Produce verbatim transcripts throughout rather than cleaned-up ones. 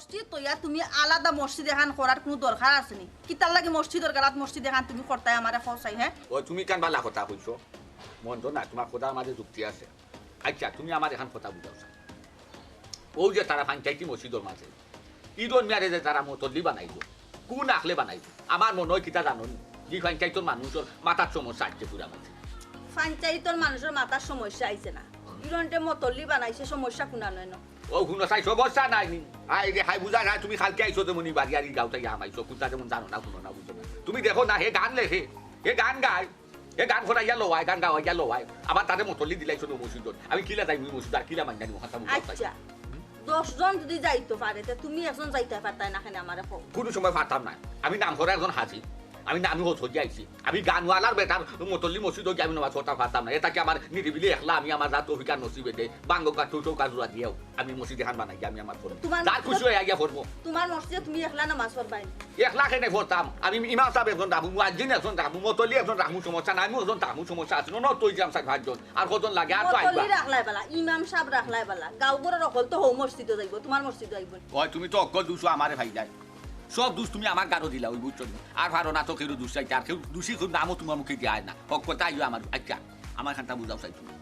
মসজিদ থইয়া তুমি আলাদা মসজিদ এখান করার কুনু দরকার আছে নি? কিতার লাগি মসজিদর গালাত মসজিদ এখান তুমি করতায় আমারে কও চাই, হে? ও, তুমি কান বালা কথা কইছো, মন্দ না, তুমার কথার মাঝে যুক্তি আছে। আইচ্ছা, তুমি আমার এখান কথা বুঝাও চাই। অউ যে তারা পঞ্চায়েতি মসজিদর মাঝে ইদন মিয়ারে যে তারা মতল্লি বানাইলো, কুন আখলে বানাইলো? আমার মনো অয় কিতা জানো নি? ই পঞ্চায়েতর মানুষর মাথার সমস্যা আছে পুরা মাঝে। পঞ্চায়েতর মানুষর মাথার সমস্যা আইছে না, ইরনরে মতল্লি বানাইছে, সমস্যা কুনানো অয় না? ও হুনো চাই, সমস্যা নাই নি। আই রে হাই, বুঝা না, তুমি কালকে আইছো যেমন ই বাড়ি আর ই গাঁওত আইয়া হামাইছো, কুনতা যেমন জানো না, হুনো না, বুঝো না। তুমি দেখো না, হে গান লেখে, হে গান গায়, হে গান করাইয়া লওয়ায়, গান গাওয়াইয়া লওয়ায়। আবার তারে মতল্লি দিলাইছো নি মসজিদর। আমি কিলা যাইমু মসজিদ আর কিলা মাইন্না নিমু, কথা বুঝো চাই। আইচ্ছা, দশ জন যুদি যাইতো পারে, তে তুমি একজন যাইতায় পারতায় না কেনে আমারে কও? কুনু সময় পারতাম না। আমি নাম করা একজন হাজি, আমি নামি হজ করি আইছি। আমি গানওয়ালার বেটার মতল্লি মসজিদো গিয়া আমি নামাজ পড়তাম পারতাম না। এটাকে আমার নিরিবিলি একলা আমি আমার যা তৌফিক আর নসিবে দে, বাঙ্গো কা টুটো কা জুড়া দিয়াও আমি মসজিদ এখান বানাই গিয়া আমি আমার পড়ি। তোমার যার মসজিদো খুশি অয় আইয়া পড়বো। তোমার মসজিদো তুমি একলা নামাজ পড়বায় নি? একলা কেনে পড়তাম? আমি ইমাম সাব একজন রাখমু, মুয়াজ্জিন একজন রাখমু, মতল্লি একজন রাখমু, সমস্যা নাই, আমি একজন রাখমু, সমস্যা আছে না? তো ইমাম সাব পাঁচজন, আর কতজন লাগে? আর তো আইবা। মতল্লি রাখলায় বালা, ইমাম সাব রাখলায় বালা, গাঁও ঘরর অকল তো হউ মসজিদো যাইবো, তোমার মসজিদো আইবো নি? ওই তুমি তো অকল দুষো আমারে ভাই যায়। সব দুষ তুমি আমার গারো দিলা, ওই বুঝছো নি? আর পারো না তো কেউর দুষ চাইতে, আর কেউ দুষী কেউ নামও তোমার মুখে দিয়া যায় না। হক কথা আইও আমার, আইচ্ছা, আমার খানটা বুঝাও চাই তুমি।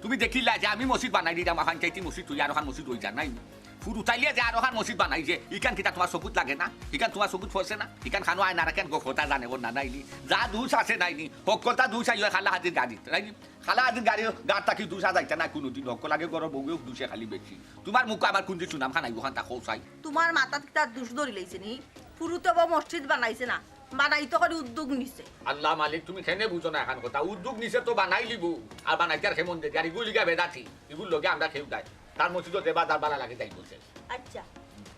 তুমি দেখিলা যে আমি মসজিদ বানাই দিলাম, আমার পঞ্চায়েতি মসজিদ থইয়া আরোখান মসজিদ অই যার নাই নি? ফুরুতাইলে যে আরোখান মসজিদ বানাইছে, ইখান কিতা তোমার চকুত লাগে না? ইখান তোমার চকুত পড়ছে না? ইখান খানো আয় না রাখেন গো, কথা জানে ওর না নাই নি? যা দুষ আছে নাই নি? হক কথা দুষ আইও খালা হাজির গাড়িত, নাই নি? খালা হাজির গাড়ির গাড় থাকি দুষ আ যাইতা না কুনুদিন, হক লাগে গরো বউয়েও দুষে খালি বেশি। তোমার মুখো আমার কুনদিন সুনাম খান আইবো খান তা কও চাই। তোমার মাথাত কিতা দুষ ধরিলাইছে নি? ফুরুতে বউ মসজিদ বানাইছে না, বানাইতো করি উদ্যোগ নিছে। আল্লাহ মালিক, তুমি কেনে বুঝো না এখান কথা? উদ্যোগ নিছে তো বানাইলিবো, আর বানাইতে আর কেমন দেরি? আর ইগুর লিগা বেদাতি, ইগুর লগে আমরা কেউ নাই। তার মসজিদো যে বাজার বালা লাগে যাই বলছে। আইচ্ছা,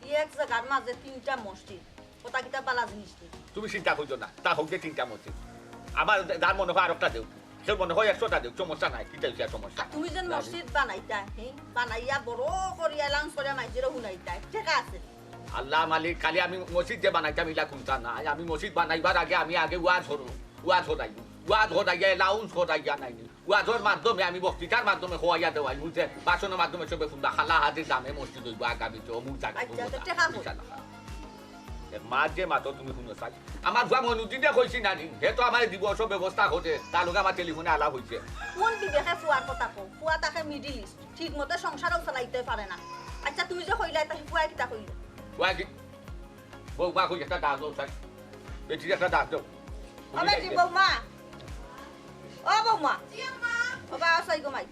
ই এক জাগার মাঝে তিনটা মসজিদ, কথা কিতা বালা জিনিস নি? তুমি চিন্তা করছো না, তা হউক যে তিনটা মসজিদ। আমার যার মনে অয় আরোকটা দেও, কেউ মনে অয় একশোটা দেও, সমস্যা নাই, কিতা অইছে আর সমস্যা? আর তুমি যেন মসজিদ বানাইতায়, হে? বানাইয়া বড় করিয়া announce করিয়া মাইনষরে হুনাইতায়, টেকা আছে নি? আল্লাহ মালিক, খালি আমি মসজিদ যে বানাইতাম ইলা কুনতা নায়, আমি মসজিদ বানাইবার আগে আমি আগে ওয়াজ করমু, ওয়াজ করাইমু, ওয়াজ করাইয়া announce করাইয়া নাই নি, ওয়াজর মাধ্যমে আমি বক্তৃতার মাধ্যমে কওয়াইয়া দেওয়াইমু যে ভাষণর মাধ্যমে সবে হুনবা খালা হাজির নামে মসজিদ অইবো আগামীতে অমুক জাগাত। আইচ্ছা, তো টেকা কই? ইনশাআল্লাহ। এ মা যে মাতো তুমি হুনো চাই। আমার ফুয়া মইনুদ্দিনে কইছি না নি? হে তো আমারে দিবো, সব ব্যবস্থা করে। তার লগে আমার টেলিফোনে আলাপ অইছে। কুন বিবেকে ফুয়ার কথা কও? ফুয়া থাকে Middle East। ঠিক মতো সংসারও চালাইতে পারে না। আইচ্ছা, তুমি যে কইলায়, তা ফুয়ায় কিতা কইলো? ফুয়ায় কি? বউমা কই একটা ডাক দেও চাই। বেটিরে একটা ডাক দেও। ও বেটি, বউমা। ও বউমা। জি আম্মা। ও বা, আও চাই গো মাই।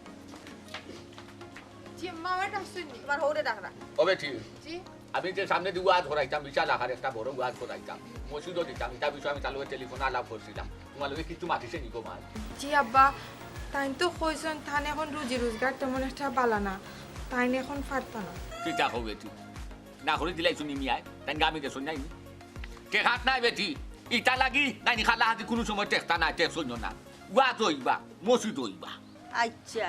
জি আম্মা, আমার ডাকছইন নি? তোমার হউরে ডাকরা। ও বেটি। জি। আমি যে সামনেদি ওয়াজ করাইতাম, বিশাল আকারে একটা বড় ওয়াজ করাইতাম, মসজিদো দিতাম, ইটা বিষয়ে আমি তার লগে টেলিফোনে আলাপ করছিলাম। তোমার লগে কিচ্ছু মাতিছে নি গো মা? জি আব্বা, তাইন তো কইছইন, তান এখন রুজি রোজগার তেমন একটা বালা না, তাইন এখন পারতা না। কিতা কও বেটি? না করি দিলাইছো নি মিয়ায়, তাইন গামে গেছইন নাই নি? টেকা নাই বেটি, ইটা লাগি নাই নি খালা হাজি কুনু সময় টেকতা না, টেকছইন না। ওয়াজ অইবা, মসজিদ অইবা। আইচ্ছা,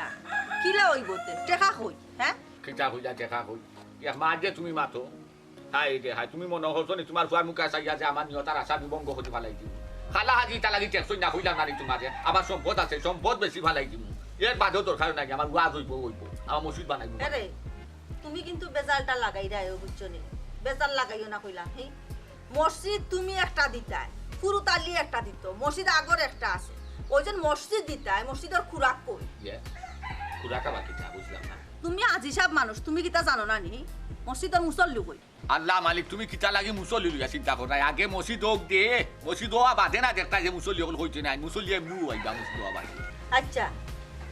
কিলা অইবো তে? টেকা কই, হে? কিতা কইলা টেকা কই? এক মা যে তুমি মাতো, হায় রে হায়, তুমি মনো করছো নি তুমার ফুয়ার মুখে চাইয়া যে আমার নিয়ত আর আশা আমি ভঙ্গ করি ফালাই দিমু? খালা হাজি ইতা লাগি টেকছইন না কইলাম না নি তুমারে? আমার সম্পদ আছে, সম্পদ বেশি ফালাই দিমু। এর বাদেও দরকার নাই, আমার ওয়াজ অইবো, অইবো। আমার মসজিদ বানাইমু। আরে, তুমি কিন্তু বেজালটা লাগাইরায়, বুঝছো নি? বেজাল লাগাইও না কইলাম, হি? মসজিদ তুমি একটা দিতায়, ফুরুতালি একটা দিতো, মসজিদ আগর একটা আছে। ওই যে মসজিদ দিতায়, মসজিদর খুরাক কই? ইয়ে, খুরাক আবার কিতা? বুঝলাম না। তুমি হাজি সাব মানুষ, তুমি কিতা জানো না নি? মসজিদর মুসল্লি কই? আল্লাহ মালিক, তুমি কিতা লাগি মুসল্লি লইয়া চিন্তা কররায়? আগে মসজিদ অউক দে, মসজিদ অওয়া বাদে না দেখতায় যে মুসল্লি অকল কইতে নাই, মুসল্লি এমনেউ আইবা মসজিদ অওয়া বাদে। আইচ্ছা,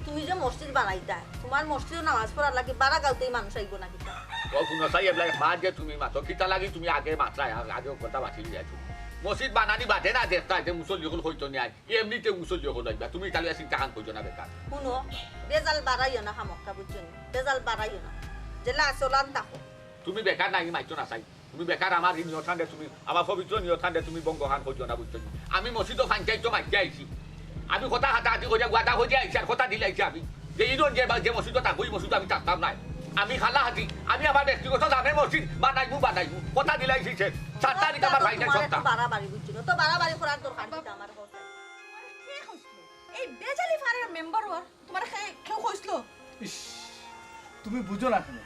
তুমি যে মসজিদ বানাইতায়, তুমার মসজিদো নামাজ পড়ার লাগি বারা গাঁওতেই মানুষ আইবো না কিতা? ও হুনো চাই, এবলা মাত যে তুমি মাতো, কিতা লাগি তুমি আগে মাতরায়, আগে কথা বাকি লইয়া তুমি। মসজিদ বানানি বাদে না দেখতায় যে মুসল্লি অকল কইতে নাই, এমনিতে মুসল্লি অকল আইবা, তুমি ইতা লইয়া চিন্তা খান করিও না বেকার। হুনো, বেজাল বাড়াইও না খামোক্কা, বুঝছো নি? বেজাল বাড়াইও না, যেলা আছে অলান থাকো। তুমি বেকার নাই, মাইতো না চাই। তুমি বেকার আমার এই নিয়তখানরে তুমি, আমার পবিত্র নিয়তখানরে তুমি ভঙ্গ খান করিও না, বুঝছো নি? আমি মসজিদো পঞ্চায়েত তো মাইতে আইছি। আমি কথা হাতাহাতি করিয়া ওয়াদা করিয়া আইছি, আর কথা দিলাইছি আমি। যে ইদন যে বা-, যে মসজিদো থাকবো, ই মসজিদো আমি থাকতাম নায়। আমি খালা হাজি, আমি আমার ব্যক্তিগত নামে মসজিদ বানাইমু, বানাইমু। কথা দিলাইছি শেষ। সাত তারিখ আমার ফাইনাল তোমার সপ্তাহ। একটু বাড়াবাড়ি, বুঝছো নি? তো বাড়াবাড়ি করার দরকার কিতা আমার কথা? আরে কে কইছিল? এই বেজালি ফাড়ার মেম্বার অওয়ার? তুমারে কে-, কেউ কইছিল? ইস, তুমি বুঝো না কেনে?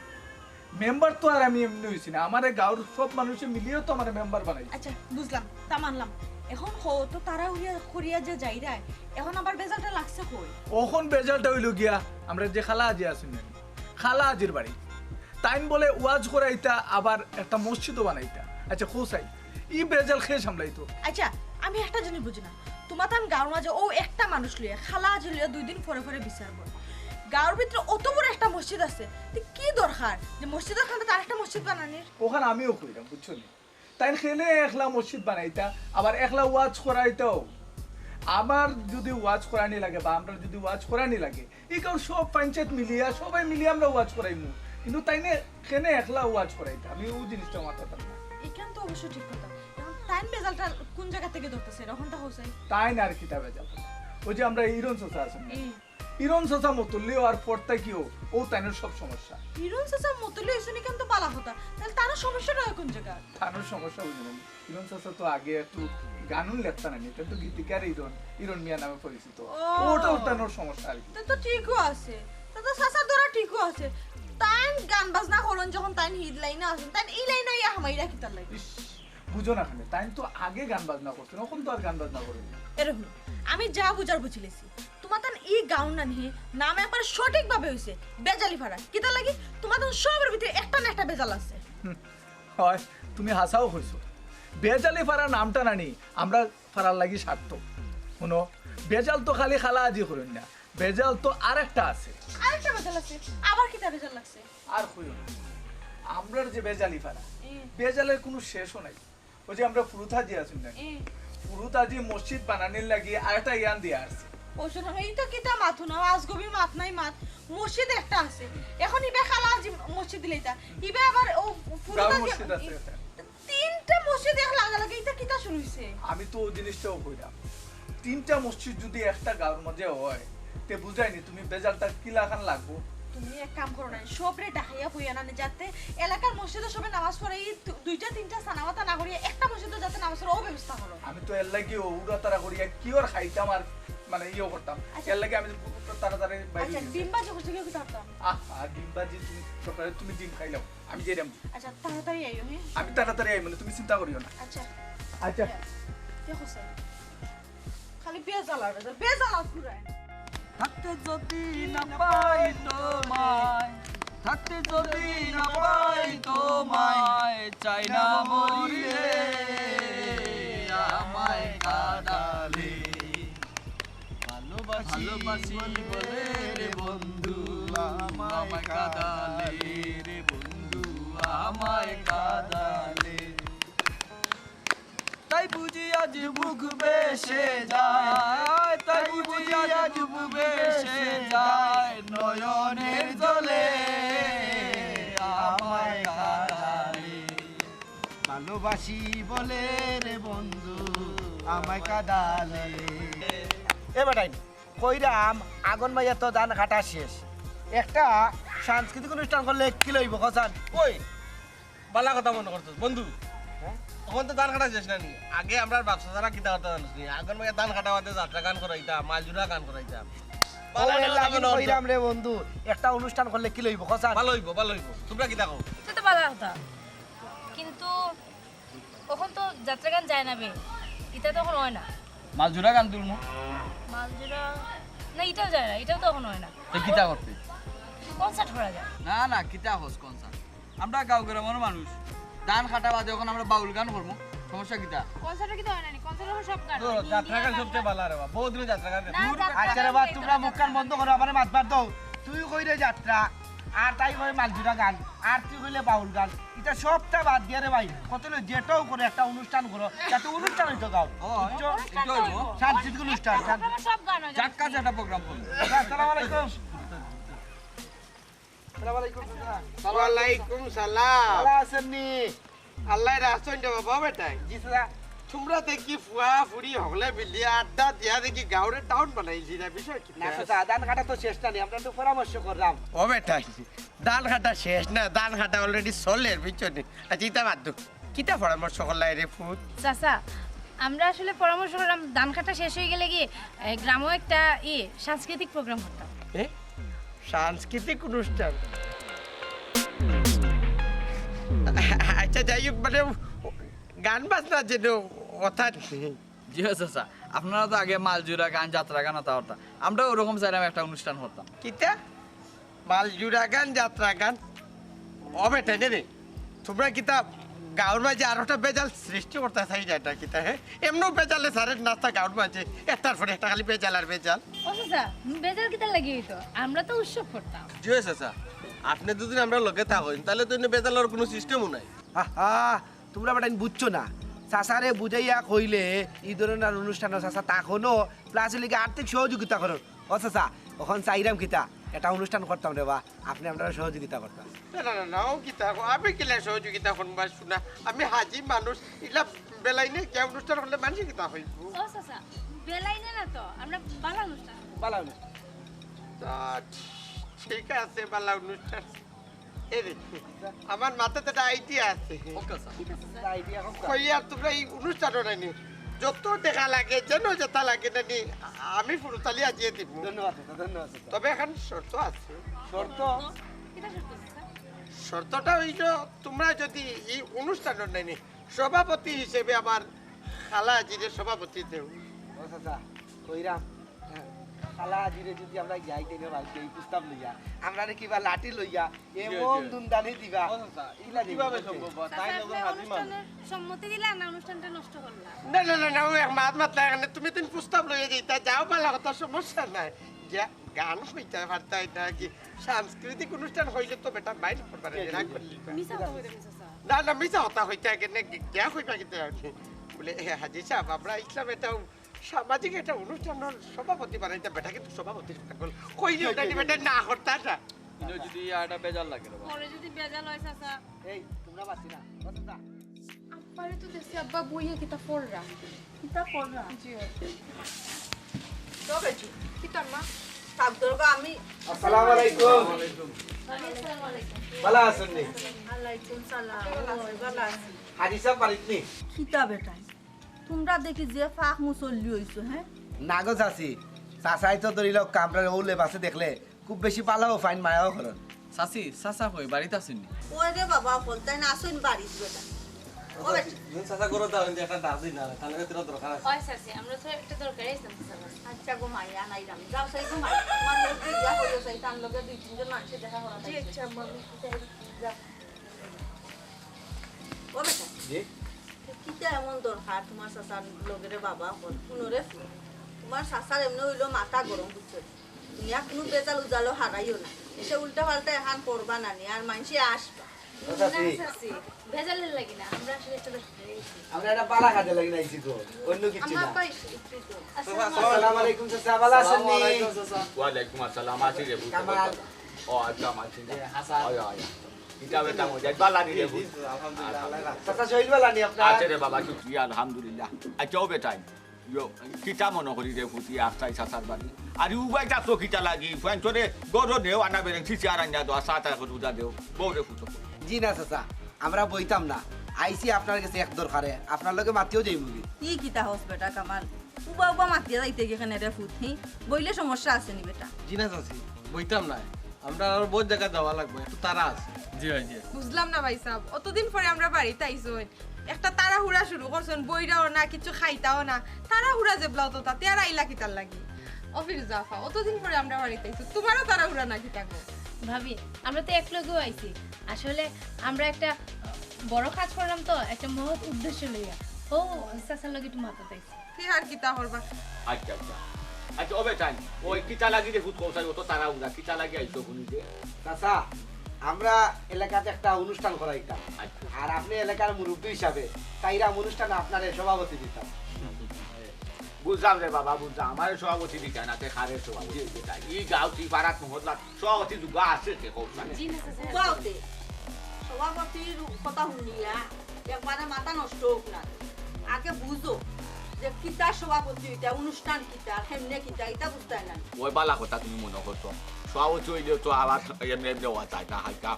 মেম্বার তো আর আমি এমনে অইছি না, আমারে গাঁওর সব মানুষে মিলিয়াউ তো আমারে মেম্বার বানাইছে। আচ্ছা, বুঝলাম, তা মানলাম। এখন কও তো, তাড়াহুড়া করিয়া যে যাইরায়, এখন আবার ভেজালটা লাগছে কই? অখন ভেজালটা অইলো গিয়া, আমরার যে খালা আজি আছইন না, খালা আজির বাড়ি, তাইন বলে ওয়াজ করাইতা, আবার একটা মসজিদও বানাইতা। আচ্ছা, কও চাই, ই ভেজাল কে সামলাইতো? আচ্ছা, আমি একটা জিনিস বুঝি না, তুমাতান গাঁওর মাঝে অউ একটা মানুষ লইয়া, খালা আজি লইয়া দুই দিন পরে পরে বিচার বয়। গাঁওর ভিতরে অত বড় একটা মসজিদ আছে, তে কি দরকার যে মসজিদর কান্দাত আরেকটা মসজিদ বানানির? অখান আমিও কইরাম, বুঝছো নি? তাইন কেনে একলা মসজিদ বানাইতা, আবার একলা ওয়াজ করাইতাও। আমার যুদি ওয়াজ করানি লাগে বা আমরার যুদি ওয়াজ করানি লাগে, ই গাঁওর সব পঞ্চায়েত মিলিয়া, সবাই মিলিয়া আমরা ওয়াজ করাইমু। কিন্তু তাইনে কেনে একলা ওয়াজ করাইতা, আমি অউ জিনিসটা মাততাম না। ইখান তো অবশ্য ঠিক কথা। এখন তাইন ভেজালটা কুন জাগা থাকি ধরতাছে, অখন তা কও চাই। তাইন আর কিতা ভেজাল? অউ যে আমরার ইরন চাচা আছইন না? হুম। ইরন চাচা মতল্লি অওয়ার পর থাকিউ অউ তাইনর সব সমস্যা। ইরন চাচা মতল্লি অইছইন, ইখান তো ভালা কথা। তাইলে তানর সমস্যাটা অয় কুন জাগা? তানর সমস্যা বুঝো না। ইরন চাচা তো আগে একটু গান-উন লেখতা নানি, তাইন তো গীতিকার ইরন, ইরন মিয়া নামে পরিচিত। ও। অউটাউ তানর সমস্যা আর কি। তা তো ঠিকউ আছে, তা তো চাচার ধরা ঠিকউ আছে। তাইন গান বাজনা করইন, যখন তাইন হিদ লাইনো আছইন, তাইন ই লাইনো আইয়া হামাইরা কিতার লাগি? ইস, বুঝো না কেনে, তাইন তো আগে গান বাজনা করছইন, অখন তো আর গান বাজনা করইন না। এরকম, আমি যা বুঝার বুঝিলিছি। তুমাতান ই গাঁওর নানি নাম একবার সঠিকভাবে অইছে ভেজালি পাড়া। কিতার লাগি? তুমাতান সবর ভিতরে একটা না একটা ভেজাল আছে। অয়, তুমি হাছাউ কইছো। ভেজালি পাড়া নামটা নানি আমরার পাড়ার লাগি সার্থক। হুনো, ভেজাল তো খালি খালা আজি করইন না, ভেজাল তো আরেকটা আছে। আরেকটা ভেজাল আছে? আবার কিতা ভেজাল লাগছে? আর কইও না, আমরার যে ভেজালি পাড়া, হুম। ভেজালর কুনু শেষও নাই। অউ যে আমরার ফুরুত আজি আছইন না, হুম। ফুরুত আজি মসজিদ বানানির লাগি আরেকটা ইয়ান দিয়া আছে। অউ শোনো, ইতা কিতা মাতো না, আজগবি মাত নাই মাত। মসজিদ একটা আছে, এখন ইবায় খালা আজি মসজিদ দিলাইতা, ইবায় আবার অউ ফুরুত গাঁওর আজি মসজিদ আছে একটা। তিনটা মসজিদ এক লাগালাগি, ইতা কিতা শুরু অইছে? আমি তো অউ জিনিসটাউ কইরাম, তিনটা মসজিদ যুদি একটা গাঁওর মাঝে অয়, তে বুঝাইনি তুমি ভেজালটা কিলাখান লাগবো। তুমি এক কাম করো না, সবরে ডাকাইয়া কইয়া না নি, যাতে এলাকার মসজিদো সবে নামাজ পড়ে, ই দু-, দুইটা তিনটা সানামাতা না করিয়া একটা মসজিদো যাতে নামাজ পড়ে, অউ ব্যবস্থা করো। আমি তো এর লাগি উড়াতাড়া করিয়া কিওর খাইতাম আর মানে ইয়েও করতাম, আচ্ছা। এর লাগি আমি তাড়াতাড়ি বাইরে আচ্ছা, গেছি। ডিম ভাজি করছো কি করতাম? আহ, আর ডিম ভাজি তুমি সকালে তুমি ডিম খাইলাও, আমি যাইরাম। আচ্ছা, তাড়াতাড়ি আইও, হ্যাঁ? আমি তাড়াতাড়ি আইমু, তুমি চিন্তা করিও না। আচ্ছা। আচ্ছা। দেখো স্যার, খালি বেজাল আর বেজাল, বেজাল আর পুরায়। থাকতে যদি না পাই তোমায়, থাকতে যদি না পাই তোমায়, চাই না মরিলে আমায় কাঁদালে। ভালোবাসি, ভালোবাসি বলে রে বন্ধু আমায় কাঁদালে, রে বন্ধু আমায় কাঁদালে। তাই বুঝি আজ বুক ভেসে যায়, তাই বুঝি আজ বুক ভেসে যায়, নয়নের জলে আমায় কাঁদালে। ভালোবাসি বলে রে বন্ধু আমায় কাঁদালে। এ বেটাইন, কইরাম, আগন মাইয়া তো ধান কাটা শেষ, একটা সাংস্কৃতিক অনুষ্ঠান করলে কিলা অইবো কছান? ওই, বালা কথা মনো করছস বন্ধু। হ্যাঁ? অখন তো ধান কাটা শেষ না নি? আগে আমরার বাপ চাচারা কিতা করতা জানোস নি? আগন মাইয়া ধান কাটা বাদে যাত্রা গান করাইতা, মালজুরা গান করাইতা। ও, এর লাগি কইরাম রে বন্ধু, একটা অনুষ্ঠান করলে কিলা অইবো কছান? ভালা অইবো, ভালা অইবো। তুমরা কিতা কও? ইটা তো বালা কথা, কিন্তু অখন তো যাত্রা গান যায় না বে, ইটা তো অখন অয় না। মালজুরা গান তুলমু। মালজুরা? না, ইটাও যায় না, ইটাও তো অখন অয় না। তে কিতা করতে? কনসার্ট করা যায়। না, না, কিতা কস কনসার্ট? আমরা গাঁও গ্রামর মানুষ, ধান কাটা বাদে অখন আমরা বাউল গান করমু, সমস্যা কিতা? কনসার্টে কিতা অয় না নি? কনসার্টে অখন সব গান অয়। যাত্রা গান সবচেয়ে বালা রে বা, বহুত দিন যাত্রা গান। আচ্ছা রে বা, তুমরা মুখ কান বন্ধ করো, আমারে মাতবার দেও। তুই কইরে যাত্রা, আর তাই কয় মালজুরা গান, আর তুই কইলে বাউল গান। ইতা সবটা বাদ দিয়া রে ভাই, কত অইলো যেটাও করো, একটা অনুষ্ঠান করো, যাতে অনুষ্ঠান অইতো গাও। ও, বুঝছো? এটা অইবো। সাংস্কৃতিক অনুষ্ঠান, সাংস্কৃতিক। সব গান অয়। যাক, কাছে একটা প্রোগ্রাম করবো। আসসালামু আলাইকুম। আসসালামু আলাইকুম, চাচা। ওয়ালাইকুম সালাম। ভালা আছইন নি? আল্লায় রাখছইন রে বাবা বেটাইন। জি চাচা। তুমরা দেখি ফুয়া ফুড়ি হকলে মিলিয়া আড্ডা দিয়া দেখি গাঁওরে টাউন বানাইলিছো, বিষয় কিতা? না চাচা, ধান কাটা তো শেষ না নি, আমরা একটু পরামর্শ কররাম। ও বেটাইন, ধান কাটা শেষ না, ধান কাটা already চলের, বুঝছো নি? আচ্ছা, ইতা বাদ দেও। কিতা পরামর্শ করলায় রে পুত? চাচা, আমরা আসলে পরামর্শ কররাম, ধান কাটা শেষ অইগেলে গি, এ, গ্রামো একটা ই, সাংস্কৃতিক প্রোগ্রাম করতাম। এ? সাংস্কৃতিক অনুষ্ঠান? আচ্ছা, যাই হোক, মানে, গান বাজনা যেন কথা নেই। জি অয় চাচা, আপনারা তো আগে মালজুড়া গান, যাত্রা গান অতা করতা, আমরা ওরকম চাইলাম একটা অনুষ্ঠান করতাম। কিতা? মালজুড়া গান, যাত্রা গান? ও বেটা রে, তোমরা কিতা গাঁওর মাঝে আরোটা বেজাল সৃষ্টি করতা চাইরায় না কিতা, হে? এমনেউ বেজালে সারের নাস্তা গাঁওর মাঝে, একটার পরে একটা খালি বেজাল আর বেজাল। ও চাচা, বেজাল কিতার লাগি অইতো? আমরা তো উৎসব করতাম। জি অয় চাচা, আপনে দুদিন আমরার লগে থাকইন, তাইলে তো ইনো বেজালর কুনু system-ও নাই। আহা, তোমরা বেটাইন বুঝছো না। চাচারে বুঝাইয়া কইলে ই ধরনর অনুষ্ঠানো চাচা থাকইন, plus অইলে গি আর্থিক সহযোগিতা করইন। ও চাচা, অখন চাইরাম কিতা, একটা অনুষ্ঠান করতাম রে বা, আপনে আমরারে সহযোগিতা করতা। না, না, না, না, ও কিতা, আমি কিলা সহযোগিতা করমু বা, হুনো, আমি হাজি মানুষ, ইলা বেলাইনে গিয়া অনুষ্ঠান করলে মানষে কিতা কইবো? ও চাচা, বেলাইনে না তো, আমরা বালা অনুষ্ঠান। বালা অনুষ্ঠান। তা ঠিক আছে, বালা অনুষ্ঠান। এই রে, আমার মাথাত একটা idea আছে। ওকে, স্যার। কিতা চাচা? Idea হোক। কইয়া তোমরা ই অনুষ্ঠানো নানি, যত টেকা লাগে, যেন যেতা লাগে নানি, আমি ফুরুতালি আজিয়ে দিমু। ধন্যবাদ, চাচা, ধন্যবাদ, চাচা। তবে অখন শর্ত আছে। শর্ত? কিতা শর্ত, চাচা? শর্তটা অইলো, তোমরা যুদি ই অনুষ্ঠানো নানি, সভাপতি হিসাবে আমার খালা আজিরে সভাপতি দেও। ও চাচা, কইরাম, খালা আজিরে যুদি আমরা যাই তেনে বাড়িত ই প্রস্তাব লইয়া, আমরারে কিবা লাঠি লইয়া, এমন জি, জি। দুন্দানি দিবা। ও চাচা, ইলা কিভাবে সম্ভব? তাই চাচা, আপনে হাজি মানুষ। অনুষ্ঠানের সম্মতি দিলা না, অনুষ্ঠানটা নষ্ট করলা? না, না, না, না, ও এক মাত মাতলা, এখানে তুমি তিন প্রস্তাব লইয়া যাইতা, যাও, বালা কথা, সমস্যা নাই। গিয়া গান কইতা পারতায় না কি? সাংস্কৃতিক অনুষ্ঠান অইলে তো বেটা মাইন্ড করবা না, জি, জি, রাগ জি। করলি। মিছা কথা কইতা, মিছা কথা। না, না, মিছা কথা কইতা কেনে, গিয়া কইবা কিতা আপনে? বলে, "এ, হাজি সাব, আমরা ইসলাম একটা সামাজিক একটা অনুষ্ঠানর সভাপতি বানাইতা, বেটা কিন্তু সভাপতির পাগল।" কইলে ওটা কি বেটা না করতা না। ইনো যুদি একটা বেজাল লাগে রে বা। পরে যুদি বেজাল অয়, চাচা। এই, তোমরা বাঁচি না। বাঁচো না। আব্বারে তো দেখছি, আব্বা বইয়া কিতা পড়রা। কিতা পড়রা? জি। তো বেটি, কিতা মা? থাক দরকার আমি। আসসালামু আলাইকুম। ওয়ালাইকুম আসসালাম। বালা আছইন নি? ওয়ালাইকুম সালাম। ওই, বালা আছি। হাজি সাব বাড়িত নি? কিতা বেটাইন? তোমরা দেখি যে ফাক মুসল্লি অইছো, হে? না গো চাচি, চাচায় তো ধরি লও কামরার অউ লেবাসে দেখলে খুব বেশি বালাও পাইন, মায়াও করইন। চাচি, চাচা কই, বাড়িত আছইন নি? ওই রে বাবা, হল তাইন আছইন বাড়িত বেটা। ও বেটা। চাচা, ঘরো যাও, ইন্দে একটা ডাক দিন না, তাইলে তোরা দরকার আছে। ওই চাচি, আমরা তো একটা দরকারে আইছলাম চাচা। আচ্ছা গো মাইয়া, নাই রাম। যাও, সেই গো মাইয়া। তোমার লোক দিয়া হইল, সেই তার লগে দুই তিনজন মানুষে দেখা করা জি, যাইছে। আচ্ছা, আম্মা, আমি যাও। ও বেটা। জি? কিতা এমন দরকার তোমার চাচার লগে রে বাবা? হল, হুনো রে ফুয়া। তোমার চাচার এমনে অইলো মাথা গরম, বুঝছো? দুনিয়া কুনু বেজাল উজালো হারাইও না। এসে উল্টা পাল্টা এখান করবা না নি, আর মানষে আসবা। ও চাচি। না চাচি, বেজালের লাগি না, আমরা আসলে একটা দরকারে আইছি। আমরা একটা বালা কাজে লাগি আইছি তো, অন্য কিছু না। আমার ভাই একটু তো। আসসালামু আলাইকুম চাচা, বালা আছইন নি? ওয়ালাইকুম আসসালাম চাচা। ওয়ালাইকুম আসসালাম, আছি রে পুত। কামাল। ও, আচ্ছা, আমার চিন্তা। জি, হাসান। ওই, ওই, ওই। কিতা বেটা মজা, বালা নি রে পুত? জি, জি, আলহামদুলিল্লাহ, আল্লাহ রাখছে। চাচা, শরীর বালা নি আপনার? আছে রে বাবা, শুকরিয়া, আলহামদুলিল্লাহ। আচ্ছা, ও বেটা, ইয়ো, কিতা মনো করি রে পুত, ই আস্তাই চাচার বাড়ি। আর উবাই যাতো কিতা লাগি, ফুয়াইন্তরে গরো নেও, আনা বেরেন, চিচি আর আনিয়া দেও, আর চা টা করে উদা দেও, বউরে পুত। জি না চাচা, আমরা বইতাম না, আইছি আপনার গেছে এক দরকারে, আপনার লগে মাতিও যাইমুগি। ই কিতা হস বেটা কামাল, উবা উবা মাতিয়া যাইতে গি কেনে রে পুত, হি? বইলে সমস্যা আছে নি বেটা? জি না চাচি, বইতাম নায়। আমরা আর বহুত জাগা যাওয়া লাগবো, একটু তাড়া আছে। জি ভাই, জি। বুঝলাম না ভাই সাব, অতদিন পরে আমরা বাড়িত আইছইন, একটা তাড়াহুড়া শুরু করছইন, বইরাও না, কিছু খাইতাও না, তাড়াহুড়া যেবলা অততা, তে আর আইলা কিতার লাগি? ও ফিরুজা আফা, অতদিন পরে আমরা বাড়িত আইছি, তোমারও তাড়াহুড়া না কিতা গো? ভাবি, আমরা তো একলগেউ আইছি, আসলে আমরা একটা বড় কাজ কররাম তো, একটা মহৎ উদ্দেশ্য লইয়া। ও চাচার লগে একটু মাততাম আইছি। তে আর কিতা করবা? আচ্ছা, আচ্ছা। আচ্ছা, ও বেটাইন, ওই কিতা লাগি রে পুত কও চাই, অত তাড়াহুড়া, কিতা লাগি আইছো হুনি যে? চাচা, আমরা এলাকাত একটা অনুষ্ঠান করাইতাম। আচ্ছা। আর আপনে এলাকার মুরব্বি হিসাবে চাইরাম অনুষ্ঠানে আপনারে সভাপতি দিতাম। বুঝলাম রে বাবা, বুঝলাম। আমারে সভাপতি দিতায় না, তে কারে সভাপতি দিতায়? ই গাঁওত, ই পাড়াত, মহল্লাত সভাপতি যোগ্য আছে কে কও চাই? জি না, চাচা। উবাও তে। সভাপতির কথা হুনিয়া একবারে মাথা নষ্ট অউক না। আগে বুঝো যে কিতা সভাপতি ইটা, অনুষ্ঠান কিতা, কেমনে কিতা, ইটা বুঝতায় না। ওই বালা কথা তুমি মনো করছো। সভাপতি অইলেও তো আবার এমনে এমনে অওয়া যায় না, হালকা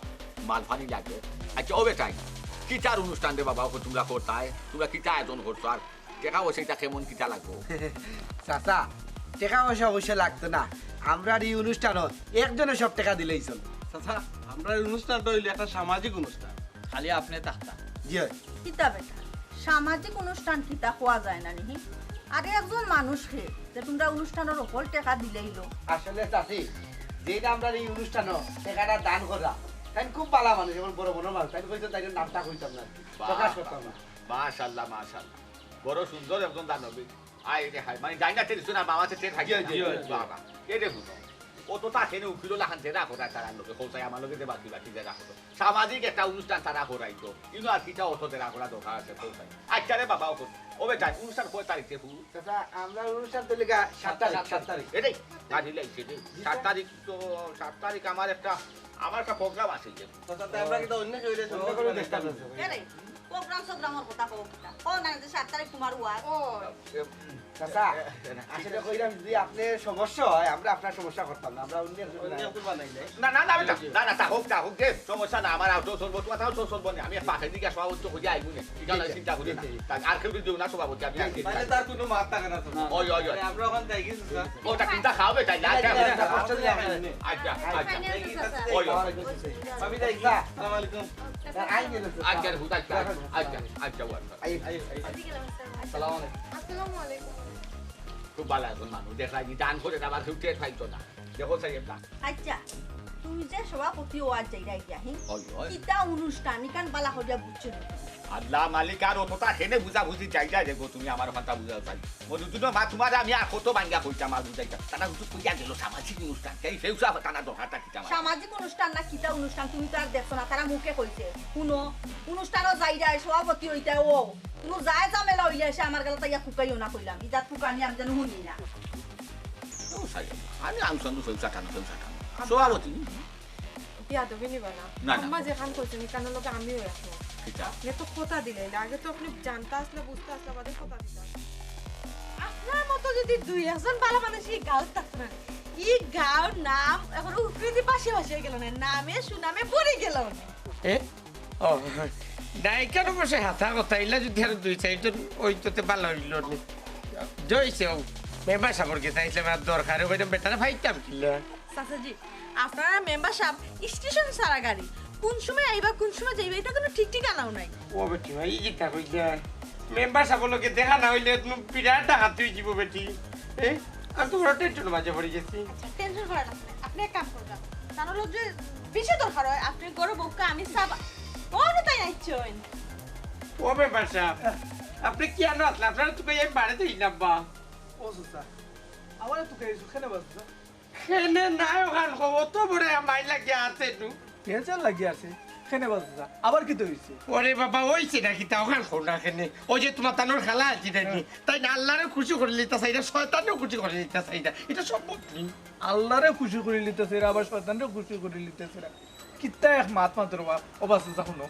মালপানি লাগে। আচ্ছা, ও বেটাইন, কিতার অনুষ্ঠান রে বাবা, অখন তুমরা করতায়? তুমরা কিতা আয়োজন করছো? আর টেকা পয়সা ইতা কেমন কিতা লাগবো? চাচা, টেকা পয়সা অবশ্য লাগতো না। আমরার ই অনুষ্ঠানো একজনে সব টেকা দিলেই চলে। চাচা, আমরার ই অনুষ্ঠানটা অইলো একটা সামাজিক অনুষ্ঠান। খালি আপনে থাকতা। জি অয়। কিতা বেটা, সামাজিক অনুষ্ঠান কিতা কওয়া যায় না নি? আরে একজন মানুষ হে যে তুমরা অনুষ্ঠানর হকল টেকা দিলাইলো। আসলে চাচি, যেইন আমরার এই অনুষ্ঠানো টেকাটা দান কররা, তাইন খুব ভালা মানুষ, এমন বড় মনর মানুষ, তাইন কইছইন তাইন নামটা কইতাম না, প্রকাশ করতাম না। মাশাআল্লাহ, মাশাআল্লাহ। বড় সুন্দর একজন দানবী। আয় রে হায়, মানে জান্নাতে দিছো না, বাবা, সে টের খাইছে না। জি, জি, জি। বাবা, এ রে হুনো। অততা কেনে উকিল লাখান জেরা করা তারার লগে, কও চাই আমার লগে যে বাকি বাকি জেরা করো। সামাজিক একটা অনুষ্ঠান তারা করাইতো। কিন্তু আর কিতা অত জেরা করা দরকার আছে, কও চাই। আচ্ছা রে বাবা, ও কই? ও বেটা, অনুষ্ঠান কয় তারিখে হুনো? চাচা, আমরার অনুষ্ঠান তো লিগা সাত তারিখ, সাত তারিখ। এটাই, গাড়ি লাইছে রে। সাত তারিখ তো, সাত তারিখ আমার একটা, আমার একটা প্রোগ্রাম আছে যে। চাচা, তাই আমরা কিতা অন্য কেউ রে অন্য কেউ দেখতাম না। এরে, প্রোগ্রাম সোগ্রামর কথা কও কিতা? কও না যে সাত তারিখ তুমার ওয়াজ। চাচা, আসলে কইরাম যদি আপনার সমস্যা হয়, আমরা আপনার সমস্যা করতাম না, আমরা অন্য একজন অন্য একজন বানাই নাই। না, না, না, বেটা, না, না, তা হোক, তা হোক, যে সমস্যা না, আমার অটো চলবো, তোমার তাও চলবো না, আমি পাশের দিকে সভাপতি হয়ে আইবো না, ঠিক আছে, চিন্তা করি না। তা আর কেউ যদি না সভাপতি, আমি আর তাহলে তার কোনো মাত থাকে না তো। ওই, ওই, ওই। আমরা ওখান যাই গেছি, স্যার। ওটা চিন্তা খাওয়াবে, তাই না? না, না, না, কষ্ট নেই, আমরা এমনি। আচ্ছা, আচ্ছা। ওই, ওই। ভাবি যাই গেছি। আসসালামু আলাইকুম। আচ্ছা, আচ্ছা, আচ্ছা, আচ্ছা, ওই। I, I, I. আসসালামু আলাইকুম। আসসালামু আলাইকুম। খুব ভালা একজন মানুষ, দেখলায় নি, দান করে আবার কেউ টের পাইতো না। দেখো সাহেব না। আচ্ছা, তুমি যে সভাপতি ওয়াজ যাইরায় গিয়া, হি? ওই, ওই। কিতা অনুষ্ঠান, ইখান ভালা করিয়া বুঝছো নি? আল্লাহ মালিক, আর অততা কেনে বুঝাবুঝি যাইরায় রে গো, তুমি আমার কথা বুঝাও চাই। মধুসূদন বা তোমারে আমি আর কত ভাঙ্গা কইতাম আর বুঝাইতাম। তারা হুজুর কইয়া গেল সামাজিক অনুষ্ঠান, এই ফেউসা তারা দরকারটা কিতা আমার? সামাজিক অনুষ্ঠান না কিতা অনুষ্ঠান, তুমি তো আর দেখছো না, তারা মুখে কইছে। হুনো, অনুষ্ঠানো যাইরায়, সভাপতি অইতায় ও। কোনো যায় ঝামেলা অইলে এসে আমার গালো তাইয়া কুকাইও না কইলাম। ইজাত কুকানি আমি যেন হুনি না। ও সাইড, আমি আনসানু ফেউসা টানো, ফেউসা টানো। সভাপতি। বিয়াদবি নিবা না। না, না। আম্মা যেখান কইছেন, ইখানর লগে আমিও একমত। কিতা? আপনে তো কথা দিলাইলা, আগে তো আপনে জানতা আছলা, বুঝতা আছলা, বাদে কথা দিতা। আপনার মতো যদি দুই একজন ভালা মানুষ ই গাঁওত থাকতো না, ই গাঁওর নাম এখন উপরেদি পাশে পাশে গেল না, নামে সুনামে ভরি গেল না। এ? ও, না, ইখান অবশ্য হাছা কথা, ইলা যদি আরো দুই চাইরজন অইতো তে ভালা অইলো নে। জয়ছে, ও, মেম্বার সাবর গেছে, আইসলাম আর দরকারে, ওই বেটারে পাইতাম কিলা। চাচাজি, আপনারা মেম্বার সাব স্টেশন ছাড়া গাড়ি, কোন সময় আইবা, কোন সময় যাইবা, ইটা কোনো ঠিক ঠিকানাও নাই। ও বেটি ভাই, ই কিতা কইলা? মেম্বার সাবর লগে দেখা না অইলে তুমি বিরাট ডাকাতি অই যিবো বেটি। এ? আমি তো বড় টেনশনর মাঝে পড়ি গেছি। আচ্ছা, টেনশন করা লাগতো না। আপনে এক কাম করবা। তান লগে যে বেশি দরকার অয়, আপনে ঘরো বউক্কা আমি সাব, ও আমি তাই আইছইন। ও মেম্বার সাব, আপনে কিয়ানো আছলা? আপনারে তো কই আমি বাড়িত আইলাম বা। ও চাচা, আমারে তো কইছো, কেনে বা চাচা? কেনে নায় অখান কও, অত বড় মাইর লাগিয়া আছে নু। টেনশন লাগিয়া আছে, কেনে বা চাচা? আবার কিতা অইছে? ওরে বাবা, অইছে না কিতা, অখান কও না কেনে। ওই যে তুমার তানর খালা আছে নাকি? হ্যাঁ। তাইন আল্লারে খুশি করিলিতা চাইরা, শয়তানরেও খুশি করিলিতা চাইরা। ইটা সম্ভব নি? আল্লারে খুশি করিলিতা চাইরা, আবার শয়তানরেও খুশি করিলিতা চাইরা। কিতা এক মাত মাতরা বা, ও বা চাচা হুনো।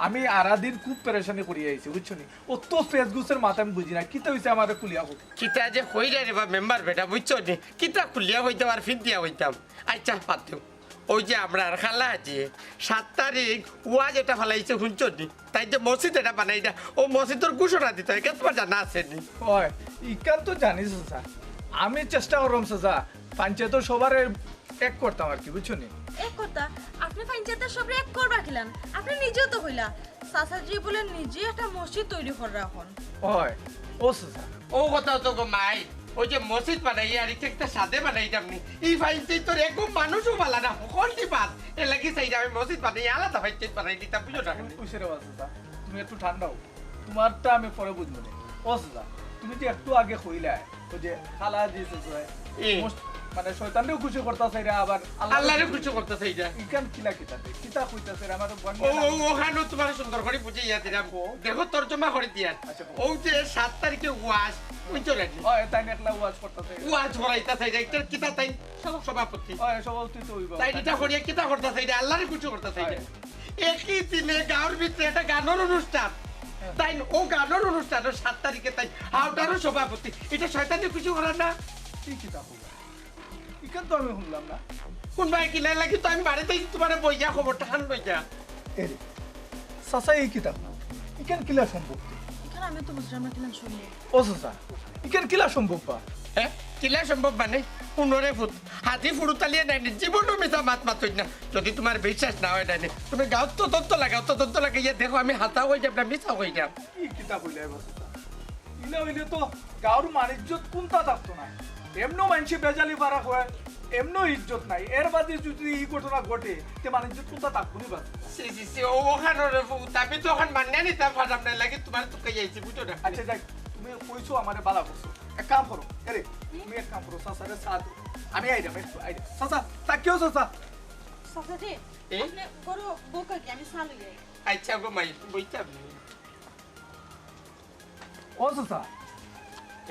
আমি আরাদিন খুব পেরেশানি করিয়া আইছি, বুঝছো নি? অত ফেসগুসের মাত আমি বুঝি না। কিতা অইছে আমারে খুলিয়া কও। কিতা যে কইরায় রে বা মেম্বার বেটা, বুঝছো নি? কিতা খুলিয়া কইতাম আর ফির দিয়া কইতাম। আচ্ছা, বাদ দেও। ওই যে আমরার খালা আছে, সাত তারিখ ওয়াজ এটা ফালাইছে, হুনছো নি? তাইন যে মসজিদ এটা বানাইরা, ও মসজিদর ঘোষণা দিতা, ইখান তুমার জানা আছে নি? ওই, ইখান তো জানি চাচা। আমি চেষ্টা করমু চাচা, পঞ্চায়েতর সভারে এক করতাম আর কি, বুঝছো নি? এক করতা? আপনে পঞ্চায়েতর সভারে এক করবা কিলান? আপনে নিজেও তো কইলা, চাচাজি বুলে নিজে একটা মসজিদ তৈরি কররা অখন। ওই, ও চাচা। ও কথা তো গো মাই, ওই যে মসজিদ বানাইয়া আর ইটা একটা সাদে বানাইতাম নি। ই পঞ্চায়েতর একগু মানুষও ভালা না, হকলটি বাদ। এর লাগি চাইরা আমি মসজিদ বানাইয়া আলাদা পঞ্চায়েত বানাই দিতাম, বুঝছো না? তুমি হুশিয়ার অও চাচা, তুমি একটু ঠান্ডা অও। তুমারটা আমি পরে বুঝমু নে। ও চাচা, তুমি যে একটু আগে কইলায়, ওই যে খালা দিছে তো, এ। মোস্ট-, মানে শয়তানরেও খুশি করতা চাইরা, আবার আল্লাহ আল্লাহরে খুশি করতা চাইরা। ইখান কিলা কিতা তে? কিতা কইতা চাইরা? আমার তো ও, ও, ওখানেও তুমার সুন্দর করি বুঝাইয়া দিলাম। ও। দেখো, তর্জমা করি দিয়ার। আচ্ছা, ও। ও যে সাত তারিখে ওয়াজ, ওই তো রেডি। ও, এ তাইন একলা ওয়াজ করতা চাইরা। ওয়াজ করাইতা চাইরা, ইটা কিতা তাইন সভাপতি। ও, এ সভাপতি তো অইবো। তাইন ইটা করিয়া কিতা করতা চাইরা? আল্লাহরে খুশি করতা চাইরা। হয়। একই দিনে গাঁওর ভিতরে একটা গানর অনুষ্ঠান। হ্যাঁ। তাইন ও গানর অনুষ্ঠানর সাত তারিখে তাইন হাওটারও সভাপতি। ইটা শয়তানরে খুশি করা না? ই কিতা কইলা? ইখান তো আমি হুনলাম না। হুনবায় কিলা, এর লাগি তো আমি বাড়িত আইছি তুমারে বইয়া খবরটা খান লইয়া। এরে, চাচা, ই কিতা? ইখান কিলা সম্ভব? ইখান আমি তো বুঝলাম না, কিলা সম্ভব? ও চাচা, ইখান কিলা সম্ভব বা? হ্যাঁ? কিলা সম্ভব মানে? হুনো রে ফুত, আজি ফুরুতালিয়ে নাইনি, জীবনও মিছা মাত মাতইন না। যদি তুমার বিশ্বাস না অয় নাইনি, তুমি গাঁওত তদন্ত লাগাও, তদন্ত লাগাইয়া দেখো আমি হাছা কইরাম না মিছা কইরাম। ই কিতা কইলা এবার? ইলা অইলে তো গাঁওর মান ইজ্জত কুনতা থাকতো না। এমনও মানষে বেজালি পারা কয়, এমনও ইজ্জত নাই। এর বাদে যদি ই ঘটনা ঘটে, তে মান ইজ্জত কুনতা থাকবো নি বাদ? ছি, ছি, ছি, ও, ওখানো রে ফুত, আমি তো অখন মানিয়া নিতাম পারলাম না, লাগি তুমার তুকাই আইছি, বুঝছো না? আচ্ছা, যাই, তুমি কইছো আমারে বালা করছো। এক কাম করো, এরে, তুমি এক কাম করো, চাচারে চা দেও। আমি আইরাম, একটু আইরাম। চাচা, তা কেউ চাচা? চাচা জি, এ? আপনে ঘরো বউক্কা গিয়া, আমি চা লই আই। আচ্ছা গো মাই, বইতাম নি। ও চাচা।